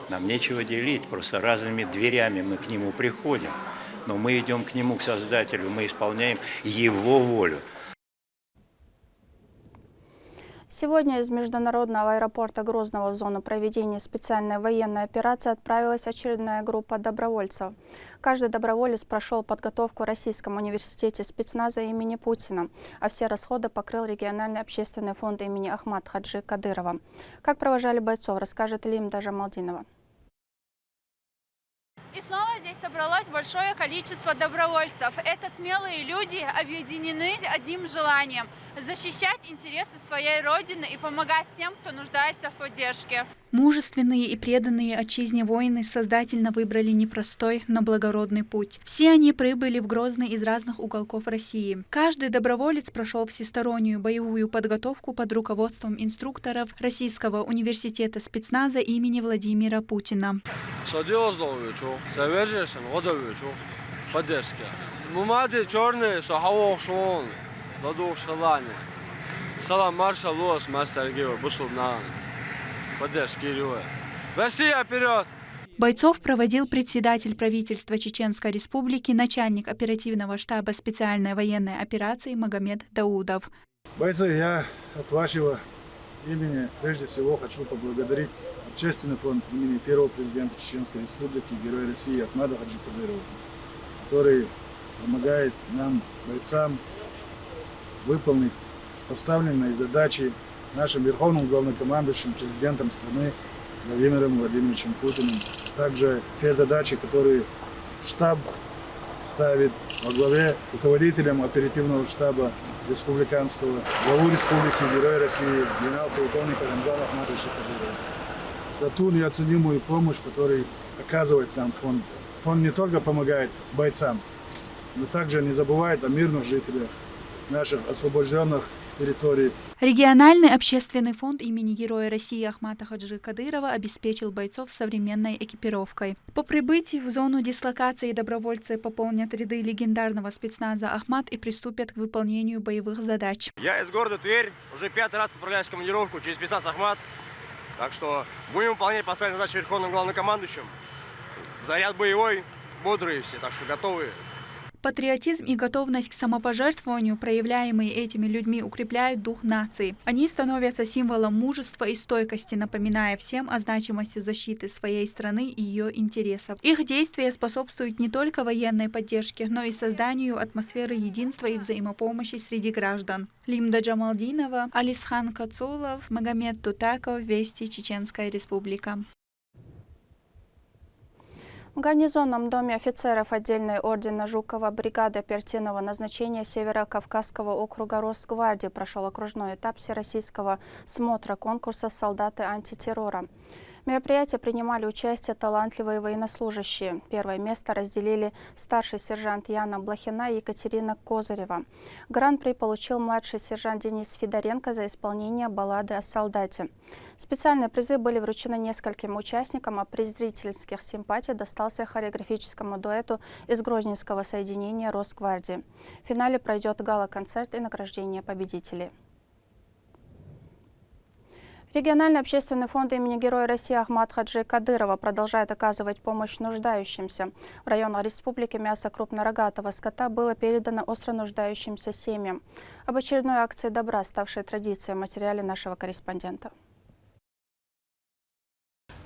нам нечего делить, просто разными дверями мы к Нему приходим. Но мы идем к Нему, к Создателю, мы исполняем Его волю. Сегодня из международного аэропорта Грозного в зону проведения специальной военной операции отправилась очередная группа добровольцев. Каждый доброволец прошел подготовку в Российском университете спецназа имени Путина, а все расходы покрыл региональный общественный фонд имени Ахмат Хаджи Кадырова. Как провожали бойцов, расскажет Лимда Джамалдинова. И снова здесь собралось большое количество добровольцев. Это смелые люди, объединены одним желанием – защищать интересы своей Родины и помогать тем, кто нуждается в поддержке. Мужественные и преданные отчизне воины сознательно выбрали непростой, но благородный путь. Все они прибыли в Грозный из разных уголков России. Каждый доброволец прошел всестороннюю боевую подготовку под руководством инструкторов Российского университета спецназа имени Владимира Путина. Со дело сдал вычух, со вержешен года вычух, поддержки. Мумады черные, со хавох шон, дадух шалане. Салам маршалуас мастер Гива, бусурнан. Поддержки Риоя. Россия вперед! Бойцов проводил председатель правительства Чеченской Республики, начальник оперативного штаба специальной военной операции Магомед Даудов. Бойцы, я от вашего имени прежде всего хочу поблагодарить общественный фонд имени первого президента Чеченской Республики, Героя России Ахмада Хаджи Кадырова, который помогает нам, бойцам, выполнить поставленные задачи нашим верховным главнокомандующим президентом страны Владимиром Владимировичем Путиным, а также те задачи, которые штаб ставит во главе руководителем оперативного штаба республиканского, главу республики, Героя России, генерал-полковника Рамзана Ахматовича Кадырова, за ту неоценимую помощь, которую оказывает нам фонд. Фонд не только помогает бойцам, но также не забывает о мирных жителях наших освобожденных территорий. Региональный общественный фонд имени Героя России Ахмата Хаджи Кадырова обеспечил бойцов современной экипировкой. По прибытии в зону дислокации добровольцы пополнят ряды легендарного спецназа «Ахмат» и приступят к выполнению боевых задач. Я из города Тверь. Уже пятый раз отправляюсь в командировку через спецназ «Ахмат». Так что будем выполнять поставленные задачи верховным главнокомандующим. Заряд боевой, бодрые все, так что готовы. Патриотизм и готовность к самопожертвованию, проявляемые этими людьми, укрепляют дух нации. Они становятся символом мужества и стойкости, напоминая всем о значимости защиты своей страны и ее интересов. Их действия способствуют не только военной поддержке, но и созданию атмосферы единства и взаимопомощи среди граждан. Лимда Джамалдинова, Алисхан Кацулов, Магомед Тутаков, Вести, Чеченская Республика. В гарнизонном доме офицеров отдельной ордена Жукова бригады оперативного назначения Северо-Кавказского округа Росгвардии прошел окружной этап всероссийского смотра конкурса «Солдаты антитеррора». В мероприятии принимали участие талантливые военнослужащие. Первое место разделили старший сержант Яна Блохина и Екатерина Козырева. Гран-при получил младший сержант Денис Федоренко за исполнение баллады о солдате. Специальные призы были вручены нескольким участникам, а приз зрительских симпатий достался хореографическому дуэту из Грозненского соединения Росгвардии. В финале пройдет гала-концерт и награждение победителей. Региональный общественный фонд имени Героя России Ахмат Хаджи Кадырова продолжает оказывать помощь нуждающимся. В районах республики мясо крупнорогатого скота было передано остро нуждающимся семьям. Об очередной акции добра, ставшей традицией, в материале нашего корреспондента.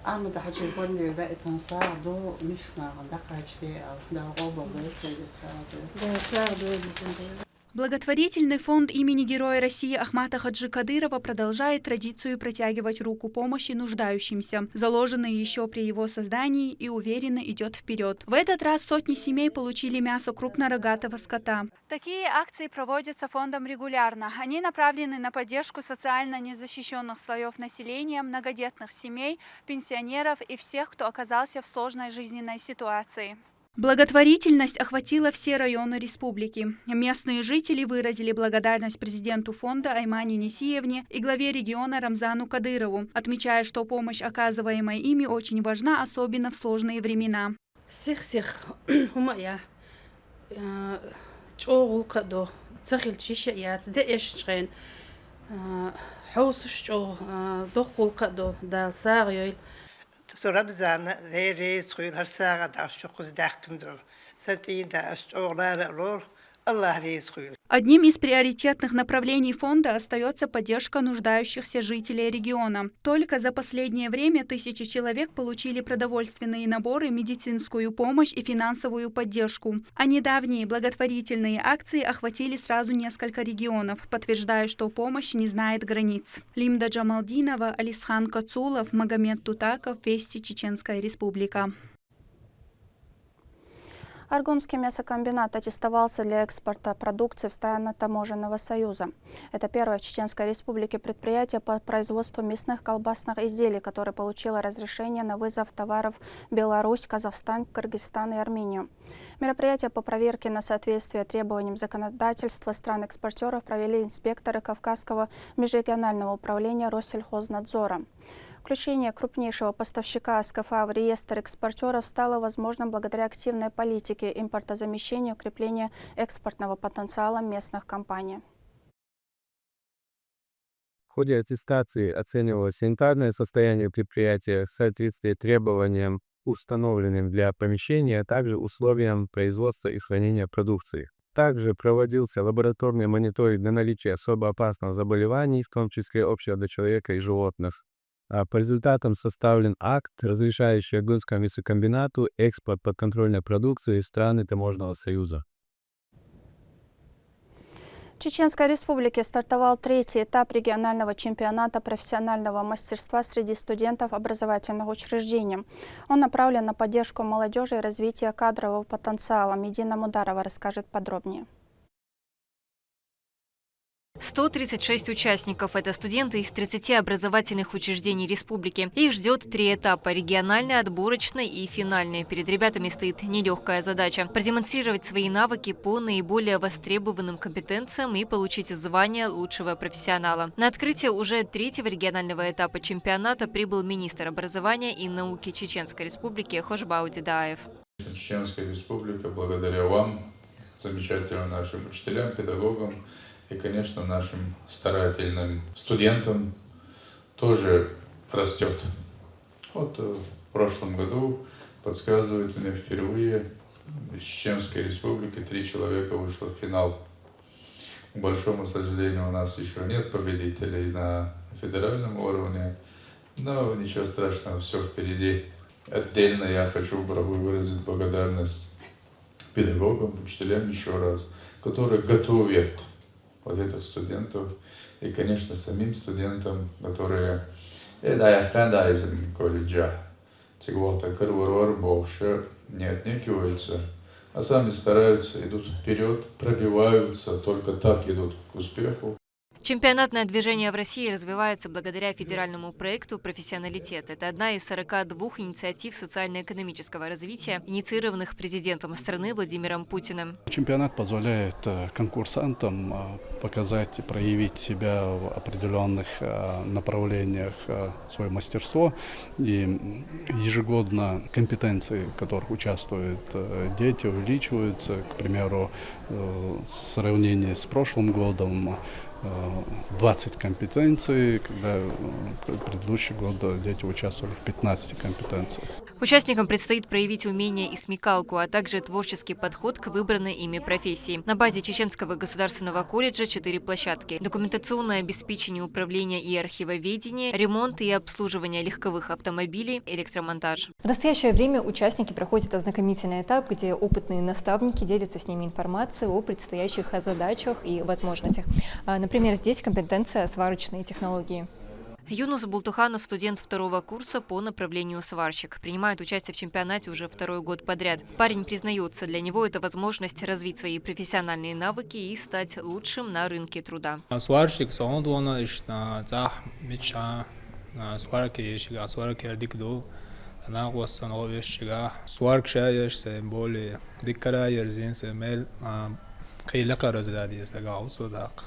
Амада хачи хонни да итан сагъду нишна да хачи ал да гобо да цели сагъду. Да сагъду. Благотворительный фонд имени Героя России Ахмата Хаджи Кадырова продолжает традицию протягивать руку помощи нуждающимся, заложенный еще при его создании, и уверенно идет вперед. В этот раз сотни семей получили мясо крупнорогатого скота. Такие акции проводятся фондом регулярно. Они направлены на поддержку социально незащищенных слоев населения, многодетных семей, пенсионеров и всех, кто оказался в сложной жизненной ситуации. Благотворительность охватила все районы республики. Местные жители выразили благодарность президенту фонда Аймане Несиевне и главе региона Рамзану Кадырову, отмечая, что помощь, оказываемая ими, очень важна, особенно в сложные времена. Сих-сих, хӀума я. Э, чӀогӀулхъа до. Ца хилчи иша яц, де эшчӀен. Э, хьовсуш чӀогӀ, э, дохулхъа до, Дала сагъа йойла. Цу Рабзана ве рейс хуйла гьар сагъа даш чукхуз дахкам дол. Са цӀийда аш чӀогӀлара лор, Аллах рейс хуйла. Одним из приоритетных направлений фонда остаётся поддержка нуждающихся жителей региона. Только за последнее время тысячи человек получили продовольственные наборы, медицинскую помощь и финансовую поддержку. А недавние благотворительные акции охватили сразу несколько регионов, подтверждая, что помощь не знает границ. Лимда Джамалдинова, Алисхан Кацулов, Магомед Тутаков, Вести, Чеченская Республика. Аргунский мясокомбинат аттестовался для экспорта продукции в страны Таможенного союза. Это первое в Чеченской Республике предприятие по производству мясных колбасных изделий, которое получило разрешение на вызов товаров в Беларусь, Казахстан, Кыргызстан и Армению. Мероприятие по проверке на соответствие требованиям законодательства стран-экспортёров провели инспекторы Кавказского межрегионального управления Россельхознадзора. Включение крупнейшего поставщика СКФА в реестр экспортёров стало возможным благодаря активной политике импортозамещения и укрепления экспортного потенциала местных компаний. В ходе аттестации оценивалось санитарное состояние предприятия, соответствие требованиям, установленным для помещения, а также условиям производства и хранения продукции. Также проводился лабораторный мониторинг на наличие особо опасных заболеваний, в том числе общего для человека и животных. А по результатам составлен акт, разрешающий Аргунскому мясокомбинату экспорт подконтрольной продукции в страны Таможенного союза. В Чеченской Республике стартовал третий этап регионального чемпионата профессионального мастерства среди студентов образовательных учреждений. Он направлен на поддержку молодёжи и развитие кадрового потенциала. Медина Мударова расскажет подробнее. Сто тридцать шесть участников — это студенты из тридцати образовательных учреждений республики. Их ждёт три этапа: региональный, отборочный и финальный. Перед ребятами стоит нелёгкая задача — продемонстрировать свои навыки по наиболее востребованным компетенциям и получить звание лучшего профессионала. На открытие уже третьего регионального этапа чемпионата прибыл министр образования и науки Чеченской Республики Хошбау Дедаев. Чеченская Республика, благодаря вам, замечательным нашим учителям, педагогам и, конечно, нашим старательным студентам, тоже растёт. Вот, э, в прошлом году, подсказывают мне, впервые из Чеченской Республики три человека вышло в финал. К большому сожалению, у нас ещё нет победителей на федеральном уровне, но ничего страшного, всё впереди. Отдельно я хочу бра-, выразить благодарность педагогам, учителям ещё раз, которые готовят вот этих студентов, и, конечно, самим студентам, которые, э, да, я хкан да из колледжа. Цигвалта кыр вар-вар бохша не отнекиваются, а сами стараются, идут вперёд, пробиваются, только так идут к успеху. Чемпионатное движение в России развивается благодаря федеральному проекту «Профессионалитет». Это одна из сорока двух инициатив социально-экономического развития, инициированных президентом страны Владимиром Путиным. Чемпионат позволяет э, конкурсантам э, показать и проявить себя в определенных э, направлениях, э, свое мастерство. И м, ежегодно компетенции, в которых участвуют э, дети, увеличиваются. К примеру, э, в сравнении с прошлым годом э, двадцать компетенций, когда э, пр- предыдущий год э, дети участвовали в пятнадцати компетенциях. Участникам предстоит проявить умения и смекалку, а также творческий подход к выбранной ими профессии. На базе Чеченского государственного колледжа четыре площадки: документационное обеспечение, управление и архивоведение, ремонт и обслуживание легковых автомобилей, электромонтаж. В настоящее время участники проходят ознакомительный этап, где опытные наставники делятся с ними информацией о предстоящих задачах и возможностях. А, Например, здесь компетенция — сварочные технологии. Юнус Бултуханов — студент второго курса по направлению сварщик. Принимает участие в чемпионате уже второй год подряд. Парень признается, для него это возможность развить свои профессиональные навыки и стать лучшим на рынке труда. Сварщик сондуона ишна цах мича сварки ишига сварки дикду. Она госсон овешига сварк шаеш сен боли диккара ерзин сен мел кыйлакара злади сага усудак.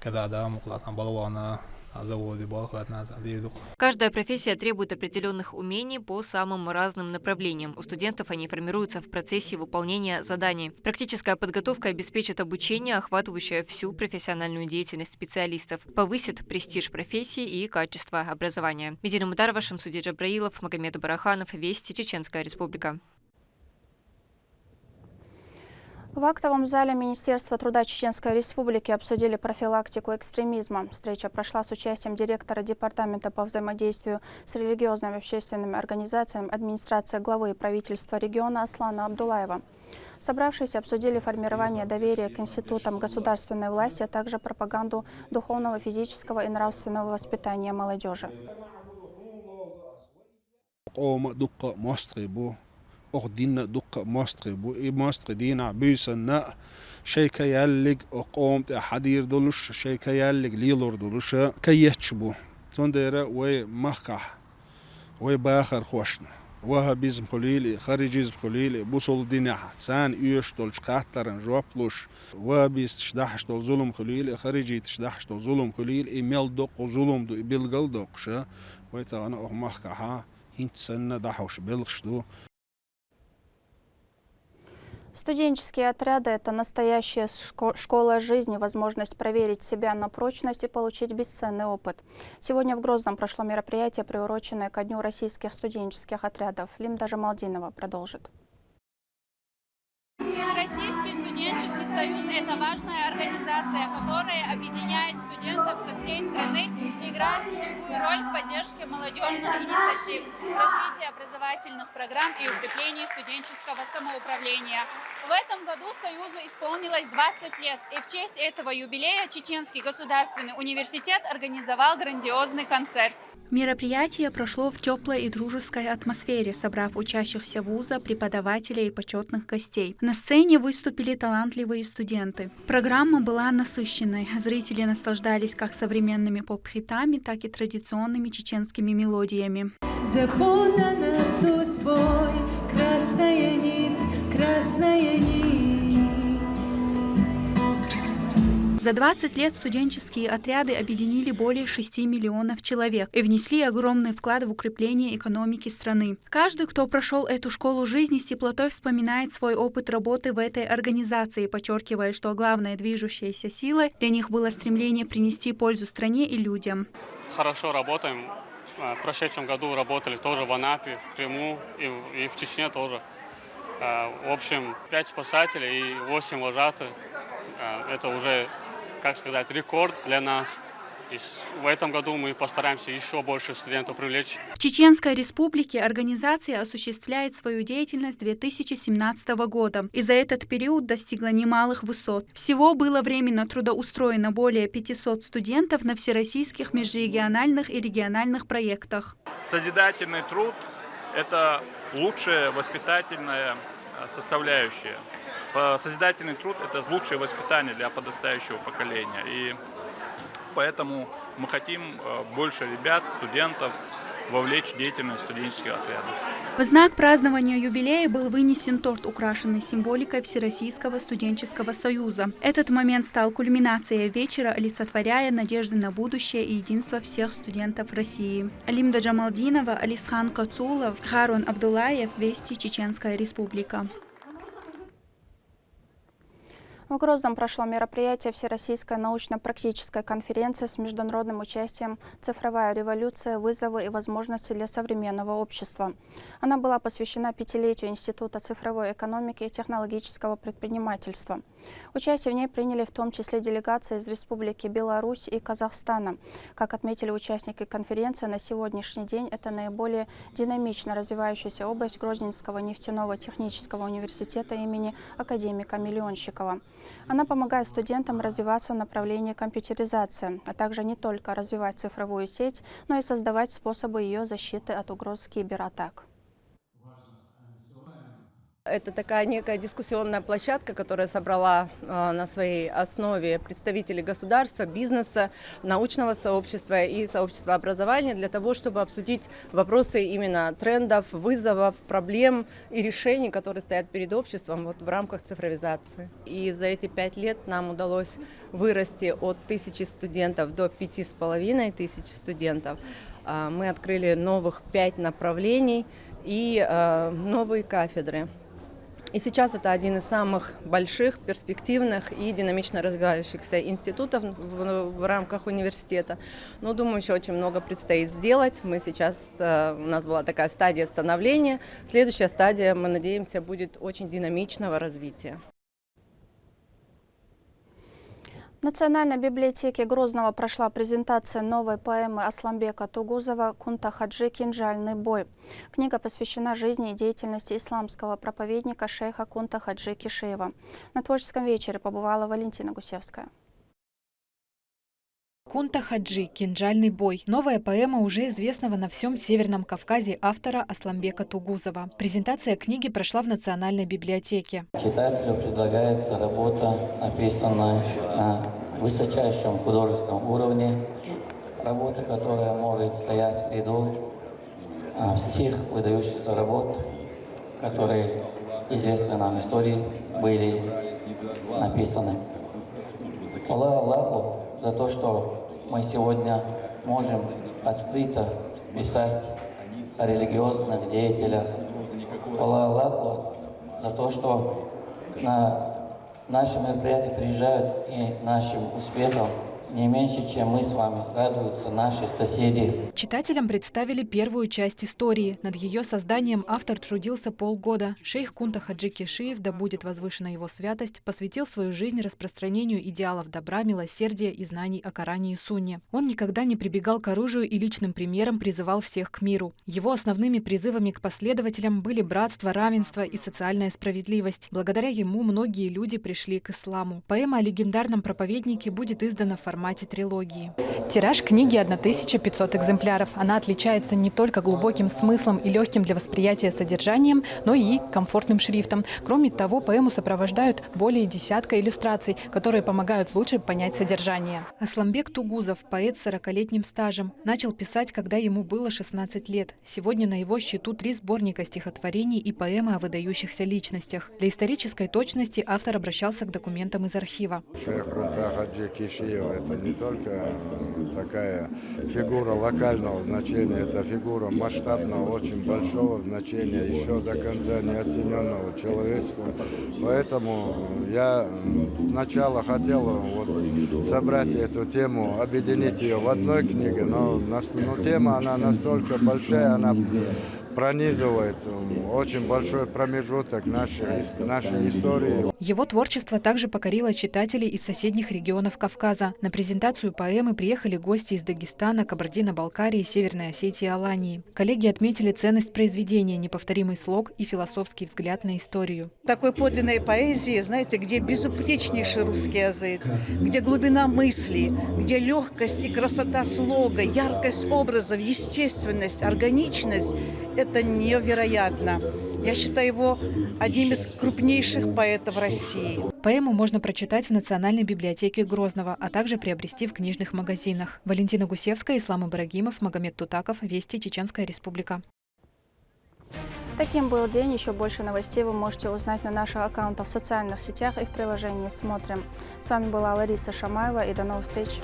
Когда да муклатан балуана заводе балхватна дирдук. Каждая профессия требует определенных умений по самым разным направлениям. У студентов они формируются в процессе выполнения заданий. Практическая подготовка обеспечит обучение, охватывающее всю профессиональную деятельность специалистов, повысит престиж профессии и качество образования. Медина Мутарова, Шамсудин Джабраилов, Магомед Бараханов. Вести, Чеченская Республика. В актовом зале Министерства труда Чеченской Республики обсудили профилактику экстремизма. Встреча прошла с участием директора Департамента по взаимодействию с религиозными общественными организациями администрации главы и правительства региона Аслана Абдулаева. Собравшиеся обсудили формирование доверия к институтам государственной власти, а также пропаганду духовного, физического и нравственного воспитания молодежи. Къома дукха мостхи бу, ох динна дукха мостхи бу. И мостхи дина бюсанна шайка яллиг, ох къом тя хадир долуш шайка яллиг лилур долуш каеч бу. Цундера вай махках, вай бахар хошна. Вахабизм хулили, харижизм хулили, бусул динеха цан юш долч хаттаран жоп луш. Вахабистш дахш дол зулум хулили, харижитш дахш дол зулум хулили, и мел докъу зулум ду, и билгал докъша. Вай тагана ох махкаха. Студенческие отряды — это настоящая школа жизни, возможность проверить себя на прочность и получить бесценный опыт. Сегодня в Грозном прошло мероприятие, приуроченное ко Дню российских студенческих отрядов. Линда Жамалдинова продолжит. Всероссийский студенческий союз — это важная организация, которая объединяет студентов со всей страны, играет ключевую роль в поддержке молодежных инициатив, развитии образовательных программ и укреплении студенческого самоуправления. В этом году Союзу исполнилось двадцать лет, и в честь этого юбилея Чеченский государственный университет организовал грандиозный концерт. Мероприятие прошло в теплой и дружеской атмосфере, собрав учащихся вуза, преподавателей и почетных гостей. На сцене выступили талантливые студенты. Программа была насыщенной. Зрители наслаждались как современными поп-хитами, так и традиционными чеченскими мелодиями. Запутана судьбой красная нить, красная нить. За двадцать лет студенческие отряды объединили более шести миллионов человек и внесли огромный вклад в укрепление экономики страны. Каждый, кто прошел эту школу жизни, с теплотой вспоминает свой опыт работы в этой организации, подчеркивая, что главной движущей силой для них было стремление принести пользу стране и людям. Хорошо работаем. В прошедшем году работали тоже в Анапе, в Крыму и в, и в Чечне тоже. В общем, пять спасателей и восемь вожатых. Это уже, как сказать, рекорд для нас. И в этом году мы постараемся еще больше студентов привлечь. В Чеченской Республике организация осуществляет свою деятельность с две тысячи семнадцатого года и за этот период достигла немалых высот. Всего было временно трудоустроено более пятисот студентов на всероссийских, межрегиональных и региональных проектах. Созидательный труд — это лучшая воспитательная составляющая. Созидательный труд — это лучшее воспитание для подрастающего поколения. И Поэтому мы хотим э, больше ребят, студентов вовлечь в деятельность студенческих отрядов. В знак празднования юбилея был вынесен торт, украшенный символикой Всероссийского студенческого союза. Этот момент стал кульминацией вечера, олицетворяя надежды на будущее и единство всех студентов России. Лимда Джамалдинова, Алисхан Кацулов, Харун Абдуллаев, Вести, Чеченская Республика. В Грозном прошло мероприятие Всероссийской научно-практической конференции с международным участием «Цифровая революция. Вызовы и возможности для современного общества». Она была посвящена пятилетию Института цифровой экономики и технологического предпринимательства. Участие в ней приняли в том числе делегации из Республики Беларусь и Казахстана. Как отметили участники конференции, на сегодняшний день это наиболее динамично развивающаяся область Грозненского нефтяного технического университета имени академика Миллионщикова. Она помогает студентам развиваться в направлении компьютеризации, а также не только развивать цифровую сеть, но и создавать способы ее защиты от угроз кибератак. Это такая некая дискуссионная площадка, которая собрала э, на своей основе представителей государства, бизнеса, научного сообщества и сообщества образования для того, чтобы обсудить вопросы именно трендов, вызовов, проблем и решений, которые стоят перед обществом вот в рамках цифровизации. И за эти пять лет нам удалось вырасти от тысячи студентов до пяти с половиной тысяч студентов. Мы открыли новых пять направлений и новые кафедры. И сейчас это один из самых больших, перспективных и динамично развивающихся институтов в, в рамках университета. Но думаю, еще очень много предстоит сделать. Мы сейчас, у нас была такая стадия становления. Следующая стадия, мы надеемся, будет очень динамичного развития. В Национальной библиотеке Грозного прошла презентация новой поэмы Асламбека Тугузова «Кунта-Хаджи. Кинжальный бой». Книга посвящена жизни и деятельности исламского проповедника шейха Кунта-Хаджи Кишиева. На творческом вечере побывала Валентина Гусевская. Кунта-Хаджи. Кинжальный бой. Новая поэма уже известного на всем Северном Кавказе автора Асламбека Тугузова. Презентация книги прошла в Национальной библиотеке. Читателю предлагается работа, написанная на высочайшем художественном уровне, работа, которая может стоять в ряду всех выдающихся работ, которые известны нам истории, были написаны. Хвала Аллаху за то, что мы сегодня можем открыто писать о религиозных деятелях. Хвала Аллаху за то, что на наши мероприятия приезжают и нашим успехом не меньше, чем мы с вами, радуются наши соседи. Читателям представили первую часть истории. Над ее созданием автор трудился полгода. Шейх Кунта Хаджи Кишиев, да будет возвышена его святость, посвятил свою жизнь распространению идеалов добра, милосердия и знаний о Коране и Сунне. Он никогда не прибегал к оружию и личным примером призывал всех к миру. Его основными призывами к последователям были братство, равенство и социальная справедливость. Благодаря ему многие люди пришли к исламу. Поэма о легендарном проповеднике будет издана в формате трилогии. Тираж книги — одна тысяча пятьсот экземпляров. Она отличается не только глубоким смыслом и легким для восприятия содержанием, но и комфортным шрифтом. Кроме того, поэму сопровождают более десятка иллюстраций, которые помогают лучше понять содержание. Асламбек Тугузов, поэт с сорокалетним стажем, начал писать, когда ему было шестнадцать лет. Сегодня на его счету три сборника стихотворений и поэмы о выдающихся личностях. Для исторической точности автор обращался к документам из архива. Шейх Кунта Хаджи Кишиев — это не только такая фигура локального значения, это фигура масштабного, очень большого значения, еще до конца не оцененного человечеством. Поэтому я сначала хотел вот собрать эту тему, объединить ее в одной книге, но, но тема, она настолько большая, она пронизывает очень большой промежуток нашей, нашей истории. Его творчество также покорило читателей из соседних регионов Кавказа. На презентацию поэмы приехали гости из Дагестана, Кабардино-Балкарии, Северной Осетии и Алании. Коллеги отметили ценность произведения, неповторимый слог и философский взгляд на историю. Такой подлинной поэзии, знаете, где безупречнейший русский язык, где глубина мысли, где легкость и красота слога, яркость образов, естественность, органичность. Это невероятно. Я считаю его одним из крупнейших поэтов России. Поэму можно прочитать в Национальной библиотеке Грозного, а также приобрести в книжных магазинах. Валентина Гусевская, Ислам Ибрагимов, Магомед Тутаков, Вести, Чеченская Республика. Таким был день. Еще больше новостей вы можете узнать на наших аккаунтах в социальных сетях и в приложении «Смотрим». С вами была Лариса Шамаева, и до новых встреч.